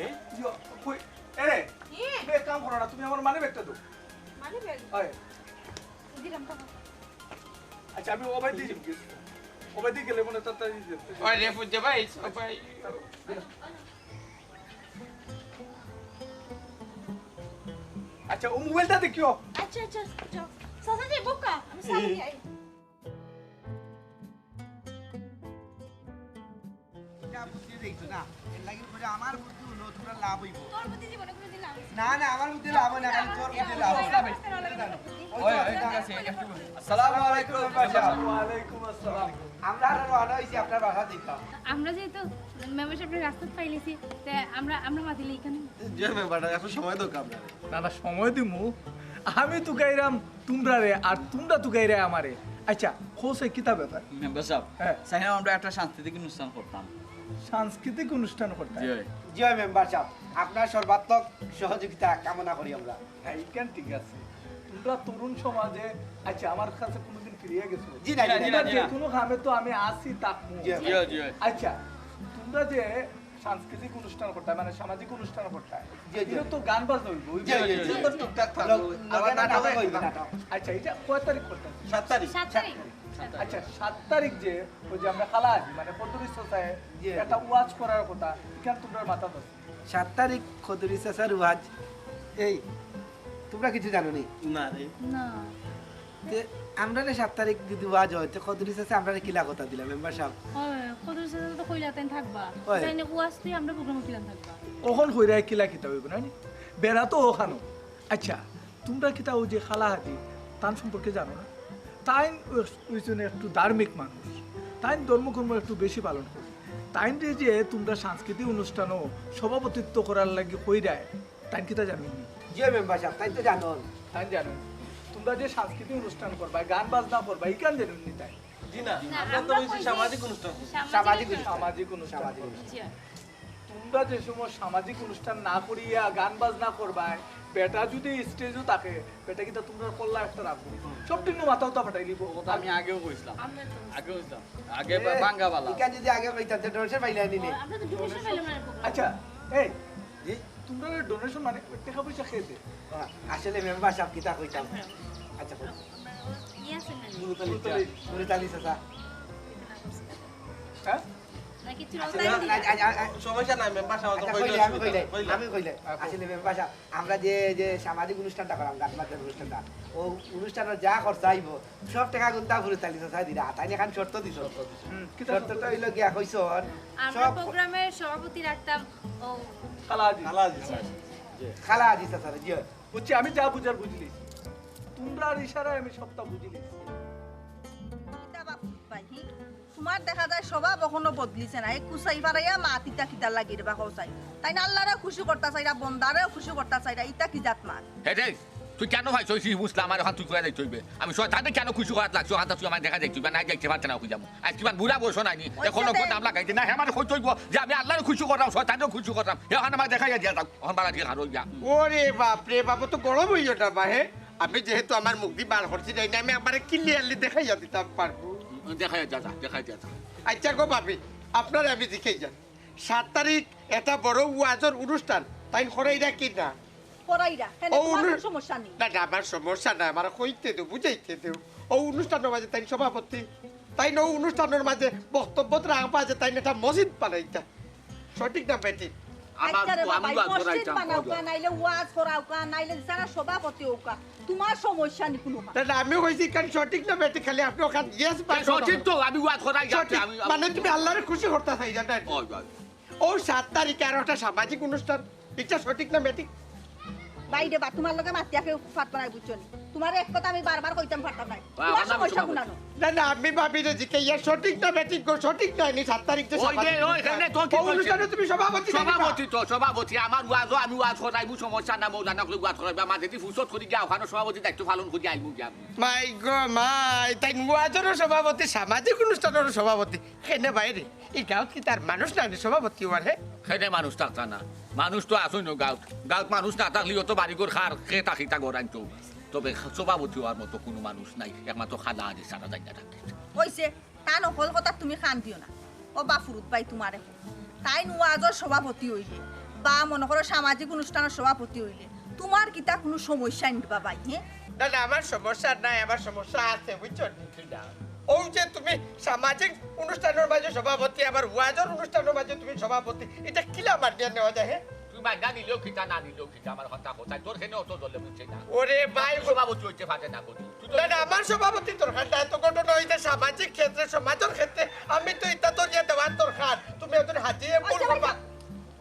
এ? ইয়ো, কই, এরে, এ? তুমি এক কাম করো না, তুমি আমার মানি ব্যাগটা দেও। Money bag? অয়। দিলাম তো। আচ্ছা, আমি ওবায়দি যাইমু। ওবায়দি গেলে মনে হয় তাড়াতাড়ি যেতে। ওই রে, ফুজে ভাই, সবাই। আচ্ছা, ও মোবাইলটা দেখিও। আচ্ছা, আচ্ছা, যাও। চাচা জি, বউক্কা, আমি চা লই আই। ইটা বুদ্ধি দেখছো না? এর লাগি কইরা আমার বুদ্ধি অইলো, তুমরার লাভ অইবো। তোর বুদ্ধি জীবনে কোনোদিন লাভ অইছে না। না, না, আমার বুদ্ধি লাভ অয় না, খালি তোর বুদ্ধি লাভ অয়। ওই, ওই, ঠিক আছে, একটু আসসালামু আলাইকুম, মেম্বার সাব। ওয়ালাইকুম আসসালাম। আমরা আরো রওনা অইছি আপনার বাসা দিকা। আমরা যেহেতু মেম্বার সাবরে রাস্তাত পাইলিছি, তে আমরা, আমরা মাতিলে এখানে। জি মেম্বার, এখন সময় দরকার আপনার। না, না, সময় দিমু। আমি তুকাইরাম তুমরারে, আর তুমরা তুকাইরায় আমারে। আচ্ছা, কও চাই কিতা ব্যাপার? মেম্বার সাব, হ্যাঁ। চাইরাম আমরা একটা সাংস্কৃতিক অনুষ্ঠান করতাম। সাংস্কৃতিক অনুষ্ঠান করতাম? জি অয়। জি অয় মেম্বার সাব, আপনার সর্বাত্মক সহযোগিতা কামনা করি আমরা। হ্যাঁ, ইখান ঠিক আছে। তুমরা তরুণ সমাজে, আচ্ছা, আমার কাছে কোনোদিন ফিরিয়া গেছো? জি না, জি না, জি না, জি না। যে কোনো কামে তো আমি আছি, থাকমু। জি, জি, জি। আচ্ছা, তুমরা যে সাংস্কৃতিক অনুষ্ঠান করতায়, মানে সামাজিক অনুষ্ঠান করতায়। জি, জি। ইনো তো গান বাজনা অইবো, অইবো। জি, জি, জি। ইনো তো টুকটাক থাকবো। লগে আবার নাটক নাটক অইবো, অইবো। নাটক। আচ্ছা, ইটা কয় তারিখ করতায়? সাত তারিখ। সাত তারিখ। আচ্ছা, সাত তারিখ যে ওই যে আমরা খালা আজি, মানে কদুরি চাচায় জি। একটা ওয়াজ করার কথা, ইখান তুমরার মাথাত আছে? সাত তারিখ কদুরি চাচার ওয়াজ। এই, তুমরা কিছু জানো নি? না রে। না। তে, আমরা না সাত তারিখ যদি ওয়াজ অয়, তে কদুরি চাচা আমরারে কিলা কথা দিলা, মেম্বার সাব? অয়, কদুরি চাচা তো কইলা তাইন থাকবা। অয়। তাইন ওয়াজ তুই আমরা প্রোগ্রামো কিলান থাকবা। অখন কইরা কিলা কিতা অইবো না নি? বেড়া তো অখানো। আচ্ছা, তুমরা কিতা ওই যে খালা আজি, তান সম্পর্কে জানো না? তাইন অইছইন একটু ধার্মিক মানুষ। তাইন ধর্মকর্ম একটু বেশি পালন করে। তাইনরে যে তুমরা সাংস্কৃতিক অনুষ্ঠানো সভাপতিত্ব করার লাগি কইরায়, তাইন কিতা জানইন নি? জি মেম্বার সাব, তাইন তো জানইন। তাইন জানইন। তুমরা যে সাংস্কৃতিক অনুষ্ঠান করবায়, গান বাজনা করবায়, ইখান জানইন নি তাইন? জি না, না, আমরা তো আমরা অইছে কইছি সামাজিক অনুষ্ঠান। সামাজিক সামাজিক অনুষ্ঠান। অনুষ্ঠান। সামাজিক অনুষ্ঠান। সামাজিক অনুষ্ঠান। জি। তুমরা যে সময় সামাজিক অনুষ্ঠান না করিয়া গান বাজনা করবায়, বেটা যদি স্টেজো থাকে, বেটা কিতা তুমরার কল্লা একটা রাখবো? হুম। সব দিন মাথা উতা ফাটাই দিব। ও কথা আমি আগেও কইছিলাম। আমরা তো আগেও কইছিলাম। আগে এ, বা-, বাঙ্গা বালা। ইখান যদি আগে কইতা, তে ডনেশন পাইলে আনি নে। ও, আমরা তো ডনেশন পাইলাম না। আচ্ছা, এই, জি? তুমরা ডনেশন মানে টেকা পয়সা খেতে? আ-, আসলে মেম্বার সাব কিতা কইতাম। আচ্ছা, কই। ইয়ে আছে না? ফুরুতালি, ফুরুতালি চাচা। হ্যাঁ? না, কিছু আচ্ছা, না, না, আ, আ, আ, সমস্যা নাই, মেম্বার সাব তো আচ্ছা, কইলে কইলে, আমি অসুবিধা কইলে, নাই, কইলে। আমি কইলে। আচ্ছা। আসলে মেম্বার সাব, আমরা যে, যে সামাজিক অনুষ্ঠানটা করাম, গান বাজনার অনুষ্ঠানটা, ও অনুষ্ঠানর যা খরচা অইবো, সব টেকা গুনতা ফুরুতালি চাচা দিরা। তাইন এখান শর্ত দিছইন। হুম, কিতা শর্তটা শর্ত? অইলো গিয়া কইছইন, আমরা সব প্রোগ্রামের সভাপতি রাখতাম, ও, খালা আজি। খালা আজি। জি। খালা আজি চাচা, জি। বুঝছি, আমি যা বুঝার বুঝলি। তুমরার ইশারায় আমি সবটা বুঝলি। কিতা বাপ ভাই, হি? তুমার দেখা যায় স্বভাব অখনো বদলিছে না। এই কুচাই ফারাইয়া মাত ইতা কিতার লাগি রে বা কও চাই। তাইন আল্লারে খুশি করতা চাইরা, বন্দারেও খুশি করতা চাইরা, ইতা কি জাত মাত? হে রে, তুই কেনে ভাই, তুই বুঝলা আমার অখান তুই কইয়া যাইতে অইবে। আমি শয়তানরে কেনে খুশি করাত লাগছি, অখানটা তুই আমারে দেখাই যাইতে অইবে, না যাইতে পারতে না কই যামু। আইজ কিমান বুড়া বয়স নায়নি, অখনো কইতে অইবো যে আমি আল্লারে খুশি কররাম, শয়তানরেও খুশি কররাম। হে অখান আমারে দেখাইয়া দিয়া যাও, অখন বালা দিয়া খারো ইয়া। ওরে বাপ রে বাপ, অত গরম অইও না বা, হে? আমি যেহেতু আমার মুখদি বার করছি, যাই না, আমি একবারে clearly দেখাইয়া দিতাম পারমু। দেখাইয়া দিয়া যা, দেখাইয়া দিয়া যা। আচ্ছা গো ভাবি, আপনারে আমি জিকাই যাই। সাত তারিখ এটা বড় ওয়াজর অনুষ্ঠান, তাইন করাইরা কি না? করাইরা, কেনে ও, তোমার অনু-, কোনো সমস্যা নেই? না, না, আমার সমস্যা নাই, আমারে কইতে দেও, বুঝাইতে দেও। ও অনুষ্ঠানর মাঝে তাইন সভাপতি, তাইন ও অনুষ্ঠানর মাঝে বক্তব্য রাখবা যে তাইন এটা মসজিদ বানাইতা। সঠিক না বেঠিক? আমার আচ্ছা রে বাবা, আমি ওয়াজ মসজিদ করাইতাম, বানাউক্কা, নাইলে ওয়াজ করাউক্কা, নাইলে যারা সভাপতি অউক্কা, তোমার সমস্যা নি কোনো? তাইলে আমি কইছি কারণ সঠিক না বেঠিক, খালি আপনে অখান yes বা সঠিক তো, আমি ওয়াজ করাই যাচ্ছি, সঠিক, আমি, আমি মানে তুমি আল্লারে খুশি করতা চাইরায় না? ওই, ওই। ও সাত তারিখে আরো একটা সামাজিক অনুষ্ঠান, ইটা সঠিক না বেঠিক? বাইরে বা, তুমার লগে মাতিয়া কেউ ফারতো নায়, বুঝছো নি? তুমারে এক কথা আমি বারবার কইতাম পারতাম নায়। বা, তুমার আমার নাম সমস্যা সভাপতি। কুনানো? না না, আমি ভাবিরে জিকাইয়ার, সঠিক না বেঠিক গো, সঠিক নায় নি, সাত তারিখ যে ওই সাত যে, তারিখ ওই, এখানে তো কি ও কইছে? অনুষ্ঠানে তুমি সভাপতি থাকবা। সভাপতি তো, সভাপতি। আমার ওয়াজও আমি ওয়াজ করাইমু, সমস্যা না, মৌলানা অকলে ওয়াজ করাইবা, মাঝেদি ফুরসত করি গিয়া ওখানো সভাপতি দায়িত্ব পালন করি আইমু গিয়া। মাই গো মাই, তাইন ওয়াজরও সভাপতি, সামাজিক অনুষ্ঠানরও সভাপতি। কেনে বাইরে, ই গাঁওত কিতা আর মানুষ নায় নি সভাপতি অওয়ার, হে? কেনে মানুষ থাকতা না? মানুষ তো আছইন গাঁওত। গাঁওত মানুষ না থাকলে অত বাড়িঘর কার, কে থাকিতা ঘর আনতো? তবে সভাপতি অওয়ার মতো কুনু মানুষ নাই, একমাত্র খালা হাজি ছাড়া যাইন না থাকি। কইছে, তান হকল কথাত তুমি কান দিও না। ও বা ফুরুত ভাই, তুমারে কই, তাইন ওয়াজর সভাপতি অইলে বা মনো করো সামাজিক অনুষ্ঠানর সভাপতি অইলে তুমার কিতা কুনু সমস্যা নি বা ভাই, হে? না না, আমার সমস্যা নাই, আমার সমস্যা আছে, বুঝছো নি? কিলা? ও যে তুমি সামাজিক অনুষ্ঠানর মাঝে সভাপতি, আবার ওয়াজর অনুষ্ঠানর মাঝে তুমি সভাপতি, ইটা কিলা মানিয়া নেওয়া যায়, হে? তুই মাইনা নিলেও কিতা, না নিলেও কিতা, আমার কথা কথা। তোর কেনে অত জ্বলে বুঝছে না। ওরে ভাই, সভাপতি অইতে পারে না করি। তুই তো না না, আমার সভাপতি দরকার না, এত ঘটনা অইছে সামাজিক ক্ষেত্রে, সমাজর ক্ষেত্রে, আমি তো ইটা ধরিয়া দেওয়ার দরকার। তুমি একজন হাজি এ ভুল আচ্ছা, করবা।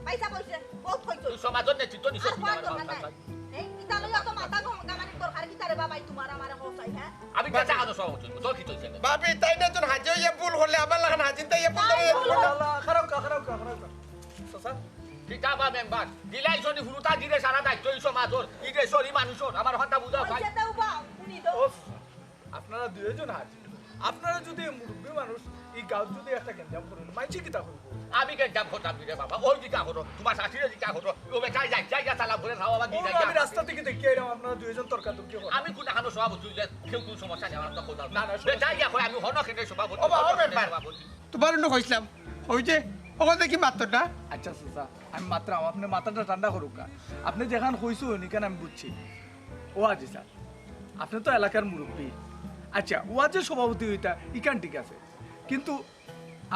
পয়সা, পয়সা কইছে, বহুত কইছে। তুই সমাজর নেতৃত্ব নিছস আর নি, কওয়ার আমার দরকার কথা নাই। কই। এই, ইতা লইয়া তো মাথা গম-, গামানির দরকার, কিতা রে বাবা, ই তুমার আমারে কও চাই, হে? আমি বেটা কেনে সভাপতি অইমু? তোর কিতা অইছে? ভাবি, তাইন একজন হাজি অইয়া ভুল করলে আমার লাখান হাজি তাই ভুল ধরে তাই ভুল না। করলে। খারাপ কা, খারাপ কা, খারাপ কা। চাচা, কিতা বা মেম্বার? দিলাইছনি ফুরুতা দিলে সারা দায়িত্ব ই সমাজর, ই দেশর, ই মানুষর। আমার কথা বুঝাও ভাই। কইছে তো বা, শুনি তো। ও চাচা, আপনারা দুইজন হাজি। আপনারা যদি মুরব্বী মানুষ, ই গাঁওত যদি একটা গেঞ্জাম করইন, মাইনষে কিতা কইবো? আমি গেঞ্জাম করতাম নি রে বাবা, ওই কিতা করো, তুমার শাশুড়ি কিতা করো, ও বেটায় যাই যাই গিয়া তালা ঘরে খাওয়া বা ও, আমি রাস্তা থাকি দেখিয়া আইরাম আপনারা দুইজন তর্কাতর্কি করইন। আমি কুনু হানো সভাপতি অইলে কেউ কুনু সমস্যা নাই, আমার তো খোদা। না, না, বেটায় গিয়া কয় আমি হনো কেনে সভাপতি, ও বাবা, হনো কেনে মেম্বার। সভাপতি। তুমারে নু কইছলাম, ওই যে, ওখান দেখি মাত্র না। আচ্ছা চাচা, আমি মাতরাম, আপনে মাথাটা ঠান্ডা করউক্কা। আপনে যেখান কইছইন, ইখান আমি বুঝছি। ও হাজি সাব, আপনে তো এলাকার মুরব্বী। আচ্ছা, ওয়াজর সভাপতি অইতা, ইখান ঠিক আছে, কিন্তু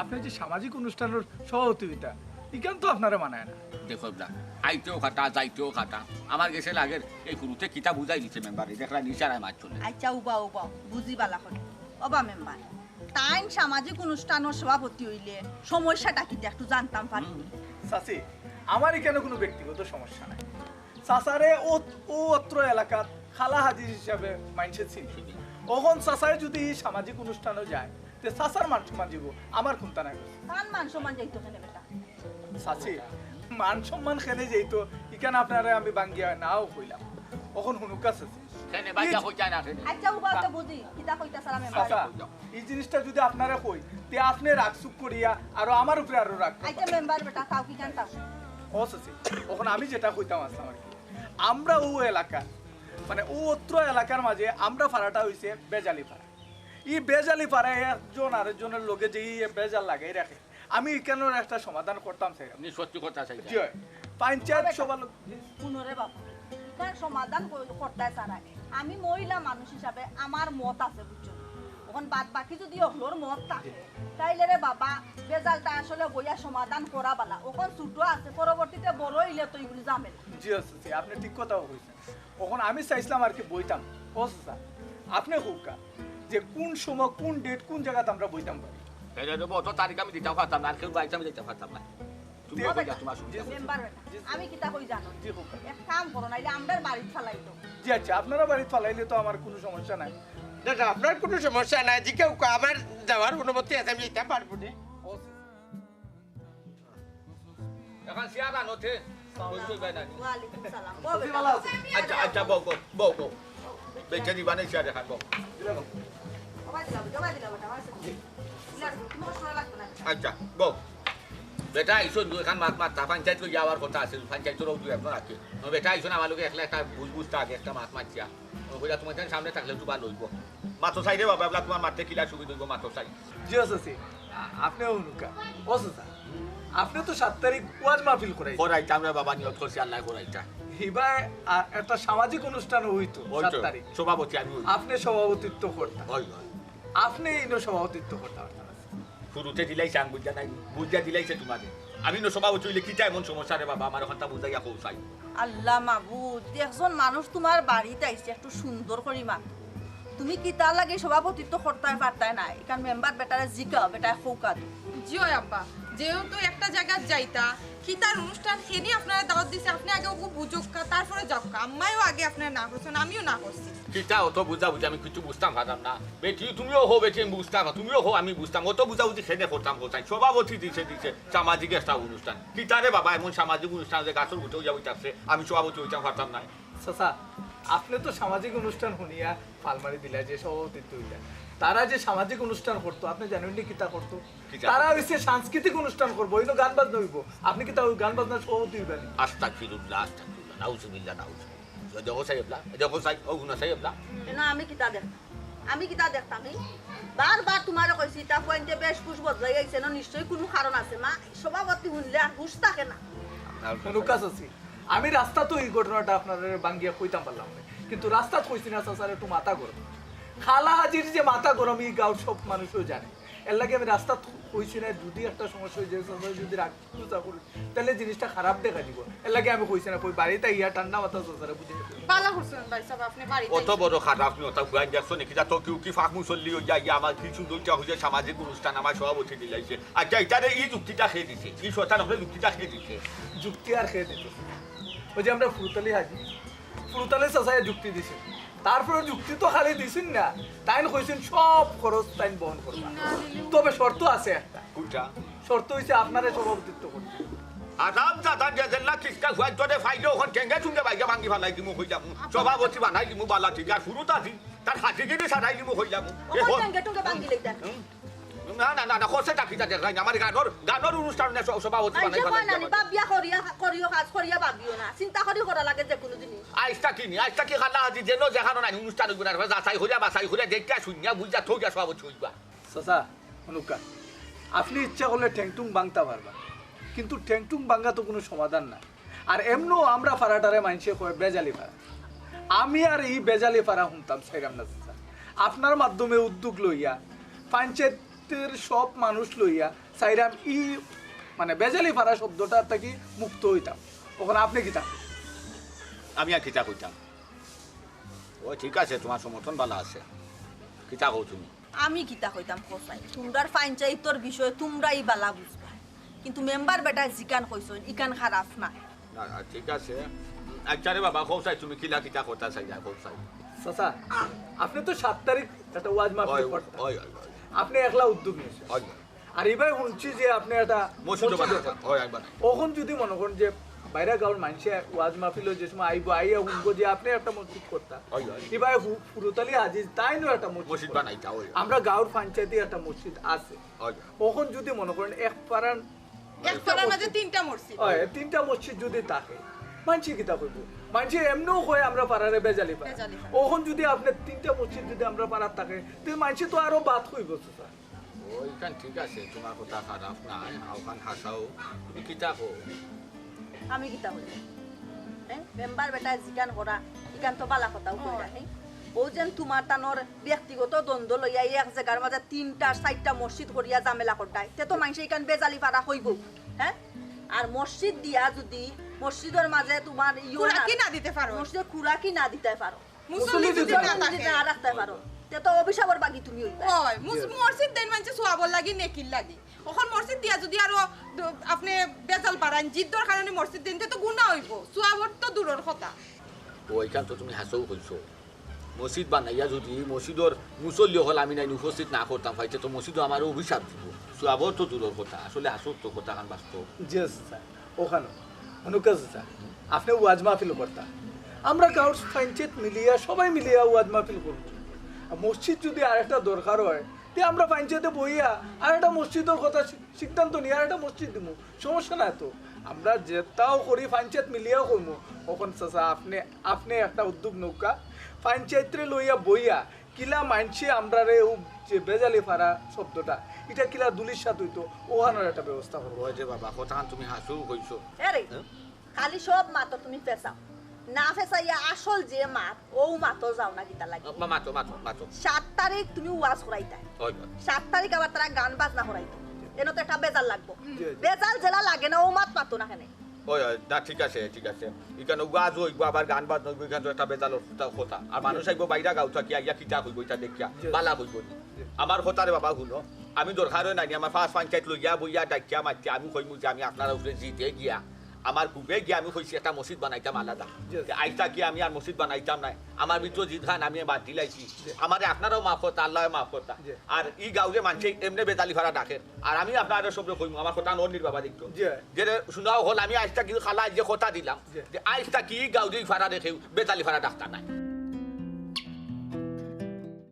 আপনে যে সামাজিক অনুষ্ঠানর সভাপতি অইতা, ইখান তো আপনারে মানায় না। দেখো না, আইতেও খাটা, যাইতেও খাটা। আমার গেছে লাগের এই ফুরুতে কিতা বুঝাই দিছে মেম্বারে, দেখলা নিচারায় মাত চলে। আচ্ছা, উবা, উবা, বুঝি বালা করি। ওবা মেম্বার, তাইন সামাজিক অনুষ্ঠানর সভাপতি অইলে সমস্যাটা কিতা একটু জানতাম পারি? চাচি, আমার ইখানো কুনু ব্যক্তিগত সমস্যা নাই। চাচারে ও, ও অত্র এলাকাত খালা হাজি হিসাবে মাইনষে চিনে। অখন চাচায় যদি ই সামাজিক অনুষ্ঠানো যায়, তে চাচার মান সম্মান যিবো, আমার কুন্তা নাই। তান মান সম্মান যাইতো কেনে বেটা? চাচি, মান সম্মান কেনে যাইতো, ইখান আপনারে আমি ভাঙ্গিয়া নাও কইলাম। অখন হুনুক্কা চাচি। কেনে বাইয়া কই যায় না কেনে? আচ্ছা, উবা তো বুঝি, কিতা কইতাছে মেম্বার? চাচা, ই জিনিসটা যদি আপনারে কই, তে আপনে রাগ চুপ করিয়া আরো আমার উপরে আরো রাগ করবা। আচ্ছা মেম্বার বেটা, তাও কিখান তাও। ও চাচি, অখন আমি যেটা কইতাম আসলাম আর কি, আমরা ও এলাকা, মানে ও অত্র এলাকার মাঝে আমরা পাড়াটা অইছে বেজালি পাড়া। ই বেজালি পাড়ায় একজন আরেকজনর লগে যে ই বেজাল লাগাই রাখে, আমি ইখানর একটা সমাধান করতাম চাইরাম। নি সত্যি কথা চাই। জি অয়, পঞ্চায়েত সভা লোক হুনো রে বাবা, ইখান সমাধান কই-, করতায় চাইরায়। আমি মহিলা মানুষ হিসাবে আমার মত আছে, বুঝছো? অখন বাদ বাকি যদি অকলর মত থাকে, তাইলে রে বাবা, বেজালটা আসলে বইয়া সমাধান করা বালা। অখন ছোট আছে, পরবর্তীতে বড় অইলে তো ইগুলি ঝামেলা। জি আছে, জি, আপনে ঠিক কথা কইছইন। অখন আমি চাইছলাম আর কি বইতাম। ও চাচা, আপনে কউক্কা যে কুন সময়, কুন date, কুন জাগাত আমরা বইতাম পারি? এটা তো অত তারিখ আমি দিতাম পারতাম না, আর কেউ বাড়িতে আমি দিতাম পারতাম না। তুমি জি, কই যাও, তোমার সুবিধা। মেম্বার বেটা, আমি কিতা কই জানো? জি, কউক্কা। এক কাম করো, নাইলে আমরার বাড়িত ফালাই দেও। জি আচ্ছা, আপনারা বাড়িত ফালাইলে তো আমার কুনু সমস্যা নাই। না না, আপনার কুনু সমস্যা নাই, জি কউক্কা, আমার যাওয়ার অনুমতি আছে, আমি যাইতাম পারমু নি। ও এখন চেয়ার আনো তে, বসতে পাই না। ওয়ালাইকুম সালাম। জি, ভালো আছি। আচ্ছা, আচ্ছা, বও, বও, বও, বও। বেচে দিবা না চেয়ার এখন, বও। ওবা দিলাও, ওবা দিলাও, ওটা আমার সাথে। না, তোমার শোনা লাগতো না। আচ্ছা, বও। বেটা, আইসো, দুই খান মাত মাত, তা পঞ্চায়েত কই যাওয়ার কথা আছে, পঞ্চায়েতর দুই একজন আছে। ও বেটা, আইসো না, আমার লগে একলা একটা বুঝ বুঝ থাকে, একটা মাত মাতিয়া। ও কইলা, তোমার সামনে থাকলে তো ভালো অইবো। মাতো চাই রে বাবা, এবলা তোমার মাতে কিলা সুবিধা অইবো, মাতো চাই। জি আছে, জি। আ-, আপনেও হুনুক্কা। ও চাচা, আপনে তো সাত তারিখ ওয়াজ মাহফিল করাই। করাইতাম রে বাবা, নিয়ত করছি আল্লাহ করাইতা। হিবায়, আ, একটা সামাজিক অনুষ্ঠানও অইতো ওই সাত তো, তারিখ। সভাপতি আমি অই। আপনে সভাপতিত্ব করতা। অই, অই। আপনে ইনো সভাপতিত্ব করতা পারতা না। শুরুতে দিলাইছে আঙ্গুল জানাই, বুঝিয়া দিলাইছে তোমারে। আমি নো সভাপতি অইলে কিতা এমন সমস্যা রে বাবা, আমার কথা বুঝাইয়া কও চাই। আল্লাহ মাবুদ, একজন মানুষ তোমার বাড়িত আইছে, একটু সুন্দর করি মাত। তুমি কিতার লাগি সভাপতিত্ব করতায় পারতায় না? ইখান মেম্বার বেটারে জিকাও, বেটায় কউক্কা। জি অয় আব্বা, যেহেতু একটা জাগাত যাইতা, কিতার অনুষ্ঠান, হেনি আপনারে দাওয়াত দিছে, আপনে আগে ওগু বুঝউক্কা, তারপরে যাউক্কা। আম্মায়ও আগে আপনারে না করছইন, আমিও না করছি। কিতা অত বুঝাবুঝি, আমি কিচ্ছু বুঝতাম পারলাম না। বেটি, তুমিও হো বেটি, আমি বুঝতাম না, তুমিও হো আমি বুঝতাম। অত বুঝাবুঝি কেনে করতাম, করতাম। সভাপতি দিছে, দিছে সামাজিক একটা অনুষ্ঠান। কিতা রে বাবা, এমন সামাজিক অনুষ্ঠান যে গাছর গুটো অইয়া অইতাছে, আমি সভাপতি অইতাম পারতাম না। চাচা, আপনে তো সামাজিক অনুষ্ঠান হুনিয়া ফাল মারি দিলা যে সভাপতিত্ব অইলা। তারা যে সামাজিক অনুষ্ঠান করতো, আপনে জানইন নি কিতা করতো? কিতা তারা করতো? অইছে সাংস্কৃতিক অনুষ্ঠান করবো, অইলো গান বাজনা অইবো। আপনে কিতা অউ গান বাজনার সভাপতি অইবা নি? আস্তাগফিরুল্লাহ, আস্তাগফিরুল্লাহ, নাউজুবিল্লাহ, নাউজুবিল্লাহ। দেখো সাহেবলা, দেখো সাহেব, ও গুনা সাহেবলা। কেন আমি কিতা দেখতাম? আমি কিতা দেখতাম? এই বারবার তুমারে কইছি, ইতা ফুয়াইন্তে বেশভূষ বদলাই আইছে না, নিশ্চয়ই কুনু কারণ আছে। মা, সভাপতি হুনলে আর হুশ থাকে না। হুনুক্কা চাচি, আমি রাস্তাত অউ ঘটনাটা আপনারে ভাঙ্গিয়া কইতাম পারলাম না, কিন্তু রাস্তাত কইছি না চাচার একটু মাথা গরম। খালা হাজির যে মাথা গরম, ই গাঁওর সব মানুষেও জানে। এরলাগি আমি রাস্তাত কইছি না, যদি একটা সমস্যা অই যায়, চাচা যদি রাগ গুসা করইন, তাইলে জিনিসটা খারাপ দেখা দিবো। এরলাগি আমি কইছি না, কই বাড়িত আইয়া ঠান্ডা মাথায় চাচারে বুঝাই দিমু। ভালা করছইন ভাইসাব, আপনে বাড়িত অত আইছইন। বড় খারাপ নি, অতা ফুয়াইন দেখছো নি, কিতা তো কেউ কি ফাঁক মুসল্লি অইয়া গিয়া আমার কি সুন্দর ইটা অইছে সামাজিক অনুষ্ঠান, আমার সভাপতি দিলাইছে। আচ্ছা, ইটারে ই যুক্তিটা কে দিছে? ই শয়তান অকলে যুক্তিটা কে দিছে? যুক্তি আর কে দিতো? অউ যে আমরার ফুরুতালি হাজি, ফুরুতালি চাচায় যুক্তি দিছে। তারপরে যুক্তি তো খালি দিছইন না, তাইন কইছইন সব খরচ তাইন বহন করবা। ইন্না লিল্লাহি। তবে শর্ত আছে একটা। কুনটা? শর্ত অইছে আপনারে সভাপতিত্ব করতে। আরাম দাদা, যে জেলা কিসকা ফুয়াইন তোরে পাইলে অখন ঠেঙ্গে ঠুঙ্গে বাইরে ভাঙ্গি ফালাই দিমু কইলাম। সভাপতি বানাই দিমু বালা ঠিক, আর ফুরুতালি, তার হাজিগিরি সারাই দিমু কইলাম। অখন ঠেঙ্গে ঠুঙ্গে ভাঙ্গি লইতা। হুম? না, না, না, না, খরচে টাকি যা দেখাই না। আমার গানর, গানর অনুষ্ঠান না, স-, সভাপতি মানষে বানাই কয় না, ফালাই নি, দিমু। বাবিয়া করিয়া, করিও কাজ, করিয়া বাবিও না। চিন্তা করি করা লাগে যে কুনু জিনিস। আইজ থাকি নি, আইজ থাকি খালা হাজি যেন যেখানো নাই, অনুষ্ঠান অইবো না, যাচাই করিয়া, বাছাই করিয়া, দেখিয়া, শুনিয়া, বুঝিয়া, থইয়া সভাপতি অইবা। চাচা, হুনুক্কা, আপনে ইচ্ছা করলে ঠেংটুং ভাংতা পারবা, কিন্তু ঠেংটুং ভাঙ্গা তো কুনু সমাধান না। আর এমনেও আমরার ফাড়াটারে মাইনষে কয় বেজালি ফাড়া। আমি আর ই বেজালি ফাড়া হুনতাম চাইরাম না, চাচা। আপনার মাধ্যমে উদ্যোগ লইয়া, পঞ্চায়েতর সব মানুষ লইয়া, চাইরাম ই, মানে, বেজালি ফাড়া শব্দটা থাকি মুক্ত অইতাম। অখন আপনে কিতা? আমি আর কিতা কইতাম? ও, ঠিক আছে, তুমার সমর্থন ভালা আছে। কিতা কও তুমি? আমি কিতা কইতাম কও চাই? তুমরার পঞ্চায়েতর বিষয় তুমরাউ ভালা বুঝবায়, কিন্তু মেম্বার বেটায় যেখান কইছইন, ইখান খারাপ না। না, না, ঠিক আছে। আচ্ছা রে বাবা, কও চাই, তুমি কিলা কিতা কথা চাই, কও চাই। চাচা, আপনে তো সাত তারিখ একটা ওয়াজ মাহফিল অয়, করতা। অয়, অয়, অয়। আপনে একলা উদ্যোগ নিছইন। অয়, অয়। আর ইবায় হুনছি যে আপনে একটা মসজিদও মসজিদ বানাইতা। অয়, আমি বানাই। অখন যুদি মনো করইন যে বাইরা গাঁওর মাইনষে ওয়াজ মাহফিলো যে সময় আইবো, আইয়া হুনবো যে আপনে একটা মসজিদ করতা। অয়, অয়। ইবায় ফু-, ফুরুতালি হাজি তাইনও একটা মসজিদ মসজিদ করতা। বানাইতা, অয়। আমরার গাঁওর পঞ্চায়েতে একটা মসজিদ আছে। অয়। অখন যুদি মনো করইন এক ফাড়ার এক ফাড়ার মাঝে তিনটা মসজিদ। অয়, তিনটা মসজিদ যুদি থাকে, মাইনষে কিতা কইবো? মাইনষে এমনেও কয় আমরার ফাড়ারে বেজালি ফাড়া। বেজালি ফাড়া। অখন যুদি আপনে তিনটা মসজিদ যুদি আমরার ফাড়াত থাকে, তে মাইনষে তো আরো বাদ কইবো, চাচা। ও, ইখান ঠিক আছে, তুমার কথা খারাপ নায়, অখান হাছাউ। তুমি কিতা কও? আমি কিতা কইতাম? হে? মেম্বার বেটায় যেখান করা, ইখান তো ভালা কথাউ কইরা, হে? অউ যেন তুমার তানর ব্যক্তিগত দ্বন্দ্ব লইয়া এক জাগার মাঝে তিনটা, চাইরটা মসজিদ করিয়া ঝামেলা কররায়, তে তো মাইনষে ইখান বেজালি ফাড়া কইবো, হে? আর মসজিদ দিয়া যুদি মসজিদর মাঝে তুমার ইয়ো কুরাকি না, না দিতে পারো। মসজিদে কুরাকি না দিতে পারো। মুসল্লি যুদি না মুসল্লি যুদি থাকে। না রাখতে পারো, তে তো অভিশাপর ভাগী তুমি অইবা। অয়, মুস-, জি। মসজিদ দেইন মাইনষে সওয়াবর লাগি, নেকির লাগি। অখন মসজিদ দিয়া যুদি আরো দ-, আপনে বেজাল বাড়াইন, জিদ্দর কারণে মসজিদ দেইন, তে তো গুনা অইবো, সওয়াবর তো দূরর কথা। ও, ইখান তো তুমি হাছাউ কইছো। মসজিদ বানাইয়া যুদি মসজিদর মুসল্লি অকল আমি নাইন উপস্থিত না করতাম পারি, তে তো মসজিদে আমারে অভিশাপ দিবো। সওয়াবর তো দূরর কথা, আসলে হাছাউ তো কথাখান বাস্তব। জি, আচ্ছা। অখানো, হুনুক্কা চাচা, আপনে ওয়াজ মাহফিল করতা। আমরা গাঁওর পঞ্চায়েত মিলিয়া, সবাই মিলিয়া ওয়াজ মাহফিল করমু। আর মসজিদ যুদি আরেকটা দরকার অয়, তে আমরা পঞ্চায়েতে বইয়া আরেকটা মসজিদর কথা সি-, সিদ্ধান্ত নিয়া আরেকটা মসজিদ দিমু। সমস্যা নাই তো। আমরা যেতাউ করি পঞ্চায়েত মিলিয়াউ করমু। অখন চাচা, আপনে, আপনে একটা উদ্যোগ নেউক্কা, পঞ্চায়েতরে লইয়া বইয়া কিলা মাইনষে আমরারে অউ যে বেজালি ফাড়া শব্দটা, ইটা কিলা ধুলিস্যাৎ অইতো, অখানর একটা ব্যবস্থা করমু। অয় রে বাবা, কথাখান তুমি হাছাউ কইছো। এরে, হে? খালি সব মাতো তুমি ফেছাও। না ফেছাইয়া আসল যে মাত, অউ মাতো যাও না কিতার লাগি? মা-, মাতো, মাতো, মাতো। সাত তারিখ তুমি ওয়াজ করাইতায়। অয়, অয়। সাত তারিখ আবার তারা গান বাজনা করাইতো। এনো তো একটা বেজাল লাগবো। জি, জি। বেজাল যেলা লাগে না, অউ মাত মাতো না কেনে? অয়, অয়, না, ঠিক আছে, ঠিক আছে। ইখানো ওয়াজ অইবো, আবার গান বাজনা অইবো, ইখান তো একটা বেজালর কথা। আর মানুষ জি। আইবো বাইরা গাঁও থাকি, আইয়া কিতা কইবো, ইটা দেখিয়া, জি। ভালা কইবো নি। জি। আমার কথা রে বাবা, হুনো। আমি দরকার অয় নানি, আমার পাঁচ পঞ্চায়েত লইয়া বইয়া ডাকিয়া মাতিয়া আমি কইমু যে আমি আপনারার উপরে জিদে গিয়া, আমার ক্ষোভে গিয়া আমি কইছি একটা মসজিদ বানাইতাম আলাদা। Yes. তে আইজ থাকি আমি আর মসজিদ বানাইতাম নায়, আমার ভিতরে জিদ খান আমি বাদ দিলাইছি। আমারে আপনারাও মাফ করতা, আল্লায় মাফ করতা। জি। আর ই গাঁওরে মানষে এমনে বেতালি ফাড়া ডাকের, আর আমি আপনারারে সবরে কইমু, আমার কথা নর নির বাবা দেখতো। জি। যে রে, শুনাও হল, আমি আইজ থাকি খালা যে কথা দিলাম, জি। যে আইজ থাকি ই গাঁওরে ই ফাড়া রেখেও বেতালি ফাড়া ডাকতা নায়।